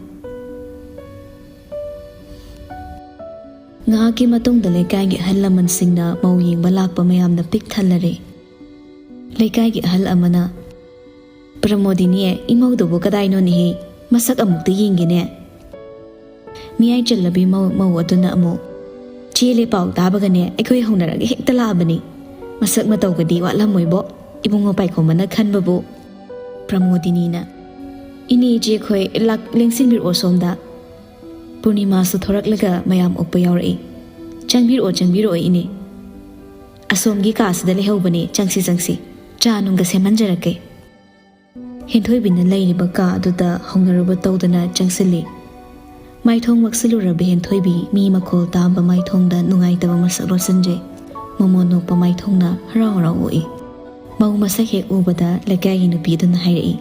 ꯉꯥꯏꯍꯥꯛꯀꯤ ꯃꯇꯨꯡꯗ ꯂꯩꯀꯥꯏꯒꯤ ꯑꯍꯜ ꯂꯃꯟꯁꯤꯡꯅ ꯃꯧ ꯌꯦꯡꯕ ꯂꯥꯛꯄ ꯃꯌꯥꯝꯅ ꯄꯤꯛ ꯊꯜꯂꯔꯦ꯫ ꯂꯩꯀꯥꯏꯒꯤ ꯑꯍꯜ ꯑꯃꯅ, "ꯄ꯭ꯔꯃꯣꯗꯤꯅꯤ, ꯏꯃꯧꯗꯨꯕꯨ ꯀꯗꯥꯏꯅꯣꯅꯦꯍꯦ? ꯃꯁꯛ ꯑꯃꯨꯛꯇ ꯌꯦꯡꯒꯦꯅꯦ꯫" ꯃꯤꯌꯥꯏ ꯆꯜꯂꯕꯤ ꯃꯧ, ꯃꯧ ꯑꯗꯨꯅ ꯑꯃꯨꯛ, "ꯆꯦꯜꯂꯦ ꯄꯥꯎ ꯇꯥꯕꯒꯅꯦ, ꯑꯩꯈꯣꯏ ꯍꯧꯅꯔꯒ ꯍꯦꯛꯇ ꯂꯥꯛꯑꯕꯅꯤ꯫ ꯃꯁꯛ ꯃꯇꯧꯒꯗꯤ ꯋꯥꯠꯂꯝꯃꯣꯏꯕꯣ, ꯏꯕꯨꯡꯉꯣ ꯄꯥꯏꯈꯣꯝꯕꯅ ꯈꯟꯕꯕꯨ꯫" ꯄ꯭ꯔꯃꯣꯗꯤꯅꯤꯅ, "ꯏꯅꯦ ꯏꯆꯦ ꯑꯩꯈꯣꯏ ꯂꯥꯛ-, ꯂꯦꯡꯁꯤꯟꯕꯤꯔꯛꯑꯣ ꯁꯣꯝꯗ꯫" ꯄꯨꯔꯅꯤꯃꯥꯁꯨ ꯊꯣꯔꯛꯂꯒ ꯃꯌꯥꯝ ꯑꯣꯛꯄ ꯌꯥꯎꯔꯛꯏ꯫ "ꯆꯪꯕꯤꯔꯛꯑꯣ, ꯆꯪꯕꯤꯔꯛꯑꯣ ꯏꯅꯦ꯫ ꯑꯁꯣꯝꯒꯤ ꯀꯥꯁꯤꯗ ꯂꯩꯍꯧꯕꯅꯦ, ꯆꯪꯁꯤ, ꯆꯪꯁꯤ꯫ ꯆꯥ ꯅꯨꯡꯒ ꯁꯦꯝꯍꯟꯖꯔꯛꯀꯦ꯫" ꯍꯦꯟꯊꯣꯏꯕꯤꯅ ꯂꯩꯔꯤꯕ ꯀꯥ ꯑꯗꯨꯗ ꯍꯧꯅꯔꯨꯕ ꯇꯧꯗꯅ ꯆꯪꯁꯤꯜꯂꯤ꯫ ꯃꯥꯏꯊꯣꯡ ꯃꯛꯁꯤꯜꯂꯨꯔꯕ ꯍꯦꯟꯊꯣꯏꯕꯤ ꯃꯤ ꯃꯈꯣꯜ ꯇꯥꯕ ꯃꯥꯏꯊꯣꯡꯗ ꯅꯨꯡꯉꯥꯏꯇꯕ ꯃꯁꯛ ꯂꯣꯠꯁꯤꯟꯖꯩ꯫ ꯃꯃꯣꯟ ꯅꯣꯛꯄ ꯃꯥꯏꯊꯣꯡꯅ ꯍꯔꯥꯎ ꯍꯔꯥꯎ ꯎꯏ꯫ ꯃꯧ ꯃꯁꯛ ꯍꯦꯛ ꯎꯕꯗ ꯂꯩꯀꯥꯏꯒꯤ ꯅꯨꯄꯤ ꯑꯗꯨꯅ ꯍꯥꯏꯔꯛꯏ,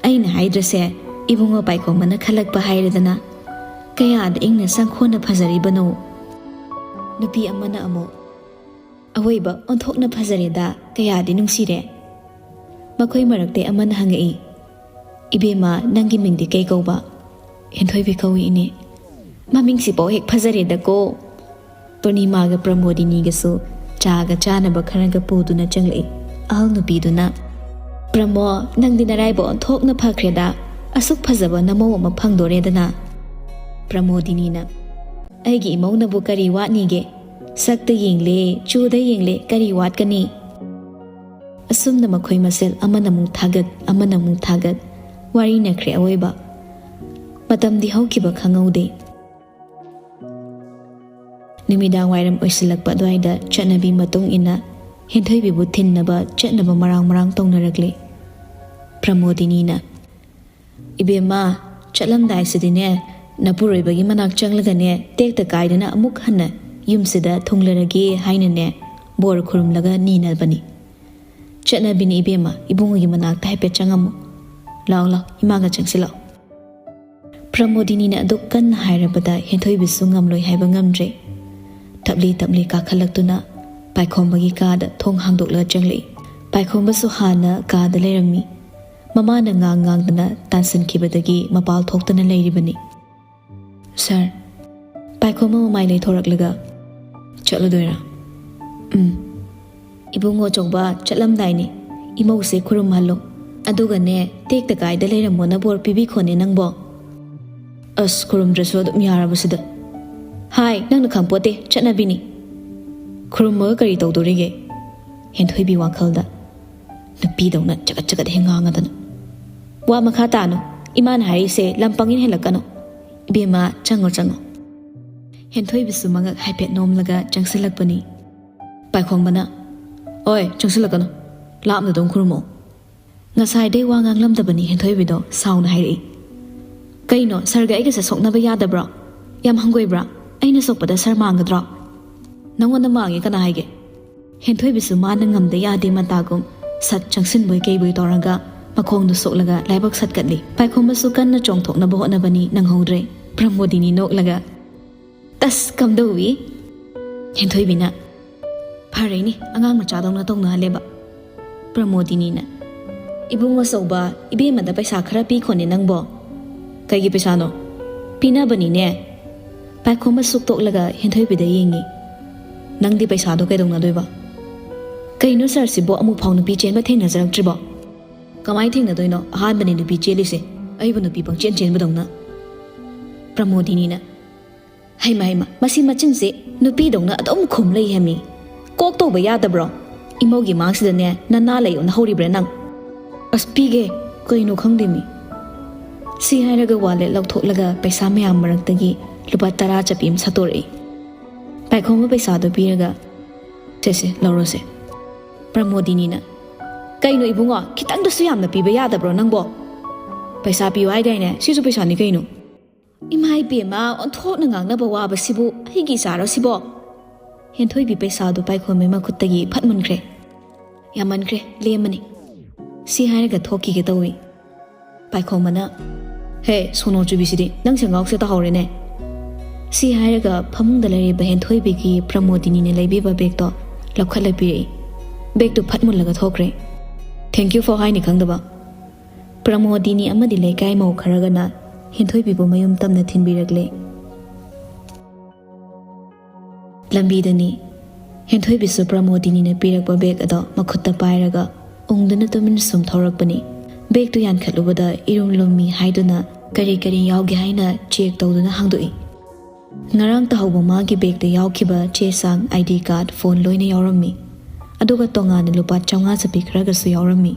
"ꯑꯩꯅ ꯍꯥꯏꯗ꯭ꯔꯁꯦ, ꯏꯕꯨꯡꯉꯣ ꯄꯥꯏꯈꯣꯝꯕꯅ ꯈꯜꯂꯛꯄ ꯍꯥꯏꯔꯦꯗꯅ꯫ ꯀꯌꯥꯗ ꯏꯪꯅ ꯆꯪꯈꯣꯟꯅ ꯐꯖꯔꯤꯕꯅꯣ?" ꯅꯨꯄꯤ ꯑꯃꯅ ꯑꯃꯨꯛ, "ꯑꯋꯣꯏꯕ ꯑꯣꯟꯊꯣꯛꯅ ꯐꯖꯔꯦꯗ, ꯀꯌꯥꯗꯤ ꯅꯨꯡꯁꯤꯔꯦ꯫" ꯃꯈꯣꯏ ꯃꯔꯛꯇꯩ ꯑꯃꯅ ꯍꯪꯉꯛꯏ, "ꯏꯕꯦꯝꯃ, ꯅꯪꯒꯤ ꯃꯤꯡꯗꯤ ꯀꯩ ꯀꯧꯕ?" "ꯍꯦꯟꯊꯣꯏꯕꯤ ꯀꯧꯏ ꯏꯅꯦ꯫" "ꯃꯃꯤꯡꯁꯤꯐꯥꯎ ꯍꯦꯛ ꯐꯖꯔꯦꯗꯀꯣ꯫" ꯄꯨꯔꯅꯤꯃꯥꯒ ꯄ꯭ꯔꯃꯣꯗꯤꯅꯤꯒꯁꯨ ꯆꯥꯒ ꯆꯥꯅꯕ ꯈꯔꯒ ꯄꯨꯗꯨꯅ ꯆꯪꯂꯛꯏ꯫ ꯑꯍꯜ ꯅꯨꯄꯤꯗꯨꯅ, "ꯄ꯭ꯔꯃꯣ, ꯅꯪꯗꯤ ꯅꯔꯥꯏꯕꯛ ꯑꯣꯟꯊꯣꯛꯅ ꯐꯈ꯭ꯔꯦꯗ, ꯑꯁꯨꯛ ꯐꯖꯕ ꯅꯃꯧ ꯑꯃ ꯐꯪꯗꯣꯔꯦꯗꯅ꯫" ꯄ꯭ꯔꯃꯣꯗꯤꯅꯤꯅ, "ꯑꯩꯒꯤ ꯏꯃꯧꯅꯕꯨ ꯀꯔꯤ ꯋꯥꯠꯅꯤꯒꯦ? ꯁꯛꯇ ꯌꯦꯡꯂꯦ, ꯆꯨꯗ ꯌꯦꯡꯂꯦ, ꯀꯔꯤ ꯋꯥꯠꯀꯅꯤ?" ꯑꯁꯨꯝꯅ ꯃꯈꯣꯏ ꯃꯁꯦꯜ ꯑꯃꯅ ꯑꯃꯨꯛ ꯊꯥꯒꯠ, ꯑꯃꯅ ꯑꯃꯨꯛ ꯊꯥꯒꯠ, ꯋꯥꯔꯤꯅꯈ꯭ꯔꯦ ꯑꯋꯣꯏꯕ꯫ ꯃꯇꯝꯗꯤ ꯍꯧꯈꯤꯕ ꯈꯪꯍꯧꯗꯦ꯫ ꯅꯨꯃꯤꯗꯥꯡ ꯋꯥꯏꯔꯝ ꯑꯣꯏꯁꯤꯜꯂꯛꯄ ꯑꯗꯨꯋꯥꯏꯗ ꯆꯠꯅꯕꯤ ꯃꯇꯨꯡ ꯏꯟꯅ ꯍꯦꯟꯊꯣꯏꯕꯤꯕꯨ ꯊꯤꯟꯅꯕ ꯆꯠꯅꯕ ꯃꯔꯥꯡ ꯃꯔꯥꯡ ꯇꯧꯅꯔꯛꯂꯤ꯫ ꯄ꯭ꯔꯃꯣꯗꯤꯅꯤꯅ, "ꯏꯕꯦꯝꯃ, ꯆꯠꯂꯝꯗꯥꯏꯁꯤꯗꯤꯅꯦ, ꯅꯄꯨꯔꯣꯏꯕꯒꯤ ꯃꯅꯥꯛ ꯆꯪꯂꯒꯅꯦ, ꯇꯦꯛꯇ ꯀꯥꯏꯗꯅ ꯑꯃꯨꯛ ꯍꯟꯅ ꯌꯨꯝꯁꯤꯗ ꯊꯨꯡꯂꯔꯒꯦ ꯍꯥꯏꯅꯅꯦ, ꯕꯣꯔ ꯈꯨꯔꯨꯝꯂꯒ ꯅꯤꯅꯕꯅꯤ꯫ ꯆꯠꯅꯕꯤꯅꯤ ꯏꯕꯦꯝꯃ, ꯏꯕꯨꯡꯉꯣꯒꯤ ꯃꯅꯥꯛꯇ ꯍꯥꯏꯐꯦꯠ ꯆꯪꯉꯝꯃꯨ꯫ ꯂꯥꯛꯑꯣ, ꯂꯥꯛꯑꯣ, ꯏꯃꯥꯒ ꯆꯪꯁꯤꯜꯂꯛꯑꯣ꯫" ꯄ꯭ꯔꯃꯣꯗꯤꯅꯤꯅ ꯑꯗꯨꯛ ꯀꯟꯅ ꯍꯥꯏꯔꯕꯗ ꯍꯦꯟꯊꯣꯏꯕꯤꯁꯨ ꯉꯝꯂꯣꯏ ꯍꯥꯏꯕ ꯉꯝꯗ꯭ꯔꯦ꯫ ꯇꯞꯂꯤ ꯇꯞꯂꯤ ꯀꯥꯈꯠꯂꯛꯇꯨꯅ ꯄꯥꯏꯈꯣꯝꯕꯒꯤ ꯀꯥꯗ ꯊꯣꯡ ꯍꯥꯡꯗꯣꯛꯂꯒ ꯆꯪꯂꯛꯏ꯫ ꯄꯥꯏꯈꯣꯝꯕꯁꯨ ꯍꯥꯟꯅ ꯀꯥꯗ ꯂꯩꯔꯝꯃꯤ꯫ ꯃꯃꯥꯅ ꯉꯥꯡ ꯉꯥꯡꯗꯅ ꯇꯥꯟꯁꯤꯟꯈꯤꯕꯗꯒꯤ ꯃꯄꯥꯜ ꯊꯣꯛꯇꯅ ꯂꯩꯔꯤꯕꯅꯤ꯫ "ꯁꯥꯔ꯫" ꯄꯥꯏꯈꯣꯝꯕ ꯃꯃꯥꯏ ꯂꯩꯊꯣꯔꯛꯂꯒ, "ꯆꯠꯂꯗꯣꯏꯔꯥ?" "ꯎꯝ꯫ ꯏꯕꯨꯡꯉꯣ ꯑꯆꯧꯕ, ꯆꯠꯂꯝꯗꯥꯏꯅꯤ꯫ ꯏꯃꯧꯁꯦ ꯈꯨꯔꯨꯝꯍꯜꯂꯣ꯫ ꯑꯗꯨꯒꯅꯦ, ꯇꯦꯛꯇ ꯀꯥꯏꯗ ꯂꯩꯔꯝꯃꯣꯅ ꯕꯣꯔ ꯄꯤꯕꯤꯈꯣꯅꯦ ꯅꯪꯕꯣ꯫" "ꯑꯁ, ꯈꯨꯔꯨꯝꯗ꯭ꯔꯁꯨ ꯑꯗꯨꯝ ꯌꯥꯔꯕꯁꯤꯗ꯫" "ꯍꯥꯏ, ꯅꯪꯅ ꯈꯪꯄꯣꯠꯇꯦ, ꯆꯠꯅꯕꯤꯅꯤ꯫" "ꯈꯨꯔꯨꯝꯃꯒ ꯀꯔꯤ ꯇꯧꯗꯣꯔꯤꯒꯦ?" ꯍꯦꯟꯊꯣꯏꯕꯤ ꯋꯥꯈꯜꯗ꯫ ꯅꯨꯄꯤꯗꯧꯅ ꯆꯒꯠ ꯆꯒꯠ ꯍꯦꯛ ꯉꯥꯡꯉꯗꯅ꯫ "ꯋꯥ ꯃꯈꯥ ꯇꯥꯅꯨ꯫ ꯏꯃꯥꯅ ꯍꯥꯏꯔꯤꯁꯦ ꯂꯝ ꯄꯪꯉꯦꯅ ꯍꯦꯜꯂꯛꯀꯅꯨ꯫ ꯏꯕꯦꯝꯃ, ꯆꯪꯉꯣ, ꯆꯪꯉꯣ꯫" ꯍꯦꯟꯊꯣꯏꯕꯤꯁꯨ ꯃꯉꯛ ꯍꯥꯏꯐꯦꯠ ꯅꯣꯝꯂꯒ ꯆꯪꯁꯤꯜꯂꯛꯄꯅꯤ꯫ ꯄꯥꯏꯈꯣꯝꯕꯅ, "ꯑꯣꯏ, ꯆꯪꯁꯤꯜꯂꯛꯀꯅꯨ꯫ ꯂꯥꯞꯅ ꯑꯗꯨꯝ ꯈꯨꯔꯨꯝꯃꯣ꯫" ꯉꯁꯥꯏꯗꯩ ꯋꯥ ꯉꯥꯡꯂꯝꯗꯕꯅꯤ ꯍꯦꯟꯊꯣꯏꯕꯤꯗꯣ ꯁꯥꯎꯅ ꯍꯥꯏꯔꯛꯏ꯫ "ꯀꯩꯅꯣ, ꯁꯥꯔꯒ ꯑꯩꯒꯁꯦ ꯁꯣꯛꯅꯕ ꯌꯥꯗꯕ꯭ꯔꯣ? ꯌꯥꯝ ꯍꯪꯒꯣꯏꯕ꯭ꯔꯥ? ꯑꯩꯅ ꯁꯣꯛꯄꯗ ꯁꯥꯔ ꯃꯥꯡꯒꯗ꯭ꯔꯣ?" "ꯅꯪꯉꯣꯟꯗ ꯃꯥꯡꯉꯦ ꯀꯅꯥ ꯍꯥꯏꯒꯦ?" ꯍꯦꯟꯊꯣꯏꯕꯤꯁꯨ ꯃꯥꯅ ꯉꯝꯗ ꯌꯥꯗꯦ ꯃꯇꯥꯒꯨꯝ ꯁꯠ ꯆꯪꯁꯤꯟꯕꯣꯏ ꯀꯩꯕꯣꯏ ꯇꯧꯔꯒ ꯃꯈꯣꯡꯗꯨ ꯁꯣꯛꯂꯒ ꯂꯥꯏꯕꯛ ꯁꯠꯀꯠꯂꯤ꯫ ꯄꯥꯏꯈꯣꯝꯕꯁꯨ ꯀꯟꯅ ꯆꯣꯡꯊꯣꯛꯅꯕ ꯍꯣꯠꯅꯕꯅꯤ, ꯅꯪꯍꯧꯗ꯭ꯔꯦ꯫ ꯄ꯭ꯔꯃꯣꯗꯤꯅꯤ ꯅꯣꯛꯂꯒ, "ꯇꯁ, ꯀꯝꯗꯧꯏ?" ꯍꯦꯟꯊꯣꯏꯕꯤꯅ, "ꯐꯔꯦꯅꯦ, ꯑꯉꯥꯡ ꯃꯆꯥꯗꯧꯅ ꯇꯧꯅꯍꯜꯂꯦꯕ꯫" ꯄ꯭ꯔꯃꯣꯗꯤꯅꯤꯅ, "ꯏꯕꯨꯡ ꯑꯆꯧꯕ, ꯏꯕꯦꯝꯃꯗ ꯄꯩꯁꯥ ꯈꯔ ꯄꯤꯈꯣꯅꯦ ꯅꯪꯕꯣ꯫" "ꯀꯩꯒꯤ ꯄꯩꯁꯥꯅꯣ?" "ꯄꯤꯅꯕꯅꯤꯅꯦ꯫" ꯄꯥꯏꯈꯣꯝꯕ ꯁꯨꯛꯇꯣꯛꯂꯒ ꯍꯦꯟꯊꯣꯏꯕꯤꯗ ꯌꯦꯡꯉꯤ꯫ "ꯅꯪꯗꯤ ꯄꯩꯁꯥꯗꯣ ꯀꯩꯗꯧꯅꯗꯣꯏꯕ?" "ꯀꯩꯅꯣ ꯁꯥꯔꯁꯤꯕꯣ, ꯑꯃꯨꯛ ꯐꯥꯎ ꯅꯨꯄꯤ ꯆꯦꯟꯕ ꯊꯦꯡꯅꯖꯔꯛꯇ꯭ꯔꯤꯕꯣ?" "ꯀꯃꯥꯏꯅ ꯊꯦꯡꯅꯗꯣꯏꯅꯣ? ꯑꯍꯥꯟꯕꯅꯦ ꯅꯨꯄꯤ ꯆꯦꯜꯂꯤꯁꯦ꯫ ꯑꯩꯕꯨ ꯅꯨꯄꯤ ꯄꯪꯆꯦꯟ ꯆꯦꯟꯕꯗꯧꯅ꯫" ꯄ꯭ꯔꯃꯣꯗꯤꯅꯤꯅ, "ꯍꯩꯃ, ꯍꯩꯃ, ꯃꯁꯤ ꯃꯆꯤꯟꯁꯦ ꯅꯨꯄꯤꯗꯧꯅ ꯑꯗꯨꯝ ꯈꯨꯝ ꯂꯩ ꯍꯥꯏꯃꯤ꯫ ꯀꯣꯛ ꯇꯧꯕ ꯌꯥꯗꯕ꯭ꯔꯣ? ꯏꯃꯧꯒꯤ ꯃꯥꯡꯁꯤꯗꯅꯦ ꯅꯅꯥ ꯂꯩꯌꯣꯅ ꯍꯧꯔꯤꯕ꯭ꯔꯥ ꯅꯪ?" "ꯑꯁ, ꯄꯤꯒꯦ꯫ ꯀꯩꯅꯣ ꯈꯪꯗꯦꯃꯤ꯫" ꯁꯤ ꯍꯥꯏꯔꯒ ꯋꯥꯂꯦꯠ ꯂꯧꯊꯣꯛꯂꯒ ꯄꯩꯁꯥ ꯃꯌꯥꯝ ꯃꯔꯛꯇꯒꯤ ꯂꯨꯄꯥ ꯇꯔꯥ ꯆꯞꯄꯤ ꯑꯃ ꯁꯠꯇꯣꯔꯛꯏ꯫ ꯄꯥꯏꯈꯣꯝꯕ ꯄꯩꯁꯥꯗꯣ ꯄꯤꯔꯒ, "ꯁꯦ ꯁꯦ, ꯂꯧꯔꯣꯁꯦ꯫" ꯄ꯭ꯔꯃꯣꯗꯤꯅꯤꯅ, "ꯀꯩꯅꯣ ꯏꯕꯨꯡꯉꯣ, ꯈꯤꯇꯪꯗꯁꯨ ꯌꯥꯝꯅ ꯄꯤꯕ ꯌꯥꯗꯕ꯭ꯔꯣ ꯅꯪꯕꯣ? ꯄꯩꯁꯥ ꯄꯤꯌꯨ ꯍꯥꯏꯗꯥꯏꯅꯦ? ꯁꯤꯁꯨ ꯄꯩꯁꯥꯅꯤ ꯀꯩꯅꯣ꯫" "ꯏꯃꯥ ꯏꯕꯦꯝꯃ, ꯑꯣꯟꯊꯣꯛꯅ ꯉꯥꯡꯅꯕ ꯋꯥꯕ ꯁꯤꯕꯨ, ꯑꯩꯒꯤ ꯏꯆꯥꯔꯣ ꯁꯤꯕꯣ?" ꯍꯦꯟꯊꯣꯏꯕꯤ ꯄꯩꯁꯥꯗꯨ ꯄꯥꯏꯈꯣꯝꯕꯩ ꯃꯈꯨꯠꯇꯒꯤ ꯐꯠ ꯃꯨꯟꯈ꯭ꯔꯦ꯫ "ꯌꯥꯝꯃꯟꯈ꯭ꯔꯦ, ꯂꯦꯝꯃꯅꯤ꯫" ꯁꯤ ꯍꯥꯏꯔꯒ ꯊꯣꯛꯈꯤꯒꯦ ꯇꯧꯏ꯫ ꯄꯥꯏꯈꯣꯝꯕꯅ, "ꯍꯦ, ꯁꯣꯅꯣ ꯆꯨꯕꯤꯁꯤꯗꯤ, ꯅꯪ ꯁꯦꯟꯒꯥꯎꯁꯦ ꯇꯥꯍꯧꯔꯦꯅꯦ꯫" ꯁꯤ ꯍꯥꯏꯔꯒ ꯐꯃꯨꯡꯗ ꯂꯩꯔꯤꯕ ꯍꯦꯟꯊꯣꯏꯕꯤꯒꯤ ꯄ꯭ꯔꯃꯣꯗꯤꯅꯤꯅ ꯂꯩꯕꯤꯕ ꯕꯦꯒꯇꯣ ꯂꯧꯈꯠꯂ ꯄꯤꯔꯛꯏ꯫ ꯕꯦꯒꯇꯨ ꯐꯠ ꯃꯨꯜꯂꯒ ꯊꯣꯛꯈ꯭ꯔꯦ꯫ "Thank you for" ꯍꯥꯏꯅꯤ ꯈꯪꯗꯕ꯫ ꯄ꯭ꯔꯃꯣꯗꯤꯅꯤ ꯑꯃꯗꯤ ꯂꯩꯀꯥꯏ ꯃꯧ ꯈꯔꯒꯅ ꯍꯦꯟꯊꯣꯏꯕꯤꯕꯨ ꯃꯌꯨꯝ ꯇꯝꯅ ꯊꯤꯟꯕꯤꯔꯛꯂꯦ꯫ ꯂꯝꯕꯤꯗꯅꯤ ꯍꯦꯟꯊꯣꯏꯕꯤꯁꯨ ꯄ꯭ꯔꯃꯣꯗꯤꯅꯤꯅ ꯄꯤꯔꯛꯄ ꯕꯦꯒ ꯑꯗꯣ ꯃꯈꯨꯠꯇ ꯄꯥꯏꯔꯒ ꯎꯪꯗꯨꯅ ꯇꯨꯃꯤꯟ ꯁꯨꯝ ꯊꯧꯔꯛꯄꯅꯤ꯫ ꯕꯦꯒꯇꯨ ꯌꯥꯟꯈꯠꯂꯨꯕꯗ ꯏꯔꯨꯝ ꯂꯨꯝꯃꯤ ꯍꯥꯏꯗꯨꯅ ꯀꯔꯤ ꯀꯔꯤ ꯌꯥꯎꯒꯦ ꯍꯥꯏꯅ ꯆꯦꯛ ꯇꯧꯗꯨꯅ ꯍꯥꯡꯗꯣꯛꯏ꯫ ꯉꯔꯥꯡ ꯇꯥꯍꯧꯕ ꯃꯥꯒꯤ ꯕꯦꯒꯇ ꯌꯥꯎꯈꯤꯕ ꯆꯦ ꯆꯥꯡ, ID card, phone ꯂꯣꯏꯅ ꯌꯥꯎꯔꯝꯃꯤ꯫ ꯑꯗꯨꯒ ꯇꯣꯉꯥꯟꯅ ꯂꯨꯄꯥ ꯆꯥꯝꯃꯉꯥ ꯆꯠꯄꯤ ꯈꯔꯒꯁꯨ ꯌꯥꯎꯔꯝꯃꯤ꯫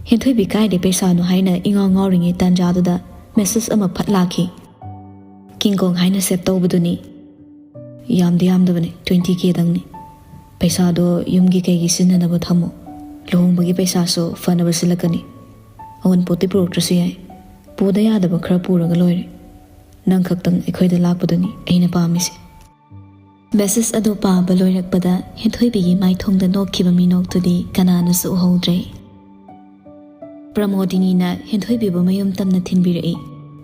ꯍꯦꯟꯊꯣꯏꯕꯤ ꯀꯥꯏꯗꯩ ꯄꯩꯁꯥꯅꯣ ꯍꯥꯏꯅ ꯏꯉꯥꯎ ꯉꯥꯎꯔꯤꯉꯩ ꯇꯥꯟꯖꯥꯗꯨꯗ message ꯑꯃ ꯐꯠ ꯂꯥꯛꯈꯤ꯫ "ꯀꯤꯡꯀꯣꯡ" ꯍꯥꯏꯅ save ꯇꯧꯕꯗꯨꯅꯤ꯫ "ꯌꯥꯝꯗꯤ ꯌꯥꯝꯗꯕꯅꯤ, twenty K ꯗꯪꯅꯤ꯫ ꯄꯩꯁꯥꯗꯣ ꯌꯨꯝꯒꯤ ꯀꯩꯒꯤ ꯁꯤꯖꯤꯟꯅꯅꯕ ꯊꯝꯃꯣ꯫ ꯂꯨꯍꯣꯡꯕꯒꯤ ꯄꯩꯁꯥꯁꯨ ꯐꯅꯕ ꯁꯤꯜꯂꯛꯀꯅꯤ꯫ ꯑꯋꯨꯟꯄꯣꯠꯇꯤ ꯄꯨꯔꯛꯇ꯭ꯔꯁꯨ ꯌꯥꯏ꯫ ꯄꯨꯗ ꯌꯥꯗꯕ ꯈꯔ ꯄꯨꯔꯒ ꯂꯣꯏꯔꯦ꯫ ꯅꯪ ꯈꯛꯇꯪ ꯑꯩꯈꯣꯏꯗ ꯂꯥꯛꯄꯗꯨꯅꯤ ꯑꯩꯅ ꯄꯥꯝꯃꯤꯁꯦ꯫" Message ꯑꯗꯨ ꯄꯥꯕ ꯂꯣꯏꯔꯛꯄꯗ ꯍꯦꯟꯊꯣꯏꯕꯤꯒꯤ ꯃꯥꯏꯊꯣꯡꯗ ꯅꯣꯛꯈꯤꯕ ꯃꯤꯅꯣꯛꯇꯨꯗꯤ ꯀꯅꯥꯅꯁꯨ ꯎꯍꯧꯗ꯭ꯔꯦ꯫ ꯄ꯭ꯔꯃꯣꯗꯤꯅꯤꯅ ꯍꯦꯟꯊꯣꯏꯕꯤꯕꯨ ꯃꯌꯨꯝ ꯇꯝꯅ ꯊꯤꯟꯕꯤꯔꯛꯏ꯫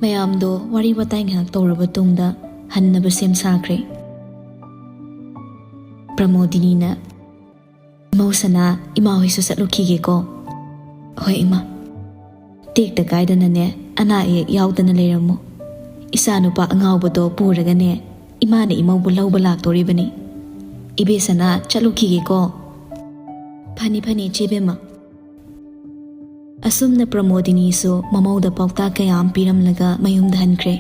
ꯃꯌꯥꯝꯗꯣ ꯋꯥꯔꯤ ꯋꯥꯇꯥꯏ ꯉꯥꯏꯍꯥꯛ ꯇꯧꯔꯕ ꯇꯨꯡꯗ ꯍꯟꯅꯕ ꯁꯦꯝ ꯁꯥꯈ꯭ꯔꯦ꯫ ꯄ꯭ꯔꯃꯣꯗꯤꯅꯤꯅ, "ꯏꯃꯧ ꯁꯅꯥ, ꯏꯃꯥ ꯍꯣꯏꯁꯨ ꯆꯠꯂꯨꯈꯤꯒꯦꯀꯣ꯫" "ꯍꯣꯏ ꯏꯃꯥ꯫ ꯇꯦꯛꯇ ꯀꯥꯏꯗꯅꯅꯦ, ꯑꯅꯥ ꯑꯌꯦꯛ ꯌꯥꯎꯗꯅ ꯂꯩꯔꯝꯃꯨ꯫ ꯏꯆꯥ ꯅꯨꯄꯥ ꯑꯉꯥꯎꯕꯗꯣ ꯄꯨꯔꯒꯅꯦ, ꯏꯃꯥꯅ ꯏꯃꯧꯕꯨ ꯂꯧꯕ ꯂꯥꯛꯇꯣꯔꯤꯕꯅꯤ꯫ ꯏꯕꯦ ꯁꯅꯥ, ꯆꯠꯂꯨꯈꯤꯒꯦꯀꯣ꯫" "ꯐꯅꯤ ꯐꯅꯤ, ꯏꯆꯦ ꯕꯦꯝꯃ꯫" ꯑꯁꯨꯝꯅ ꯄ꯭ꯔꯃꯣꯗꯤꯅꯤꯁꯨ ꯃꯃꯧꯗ ꯄꯥꯎꯇꯥꯛ ꯀꯌꯥ ꯑꯃ ꯄꯤꯔꯝꯂꯒ ꯃꯌꯨꯝꯗ ꯍꯟꯈ꯭ꯔꯦ꯫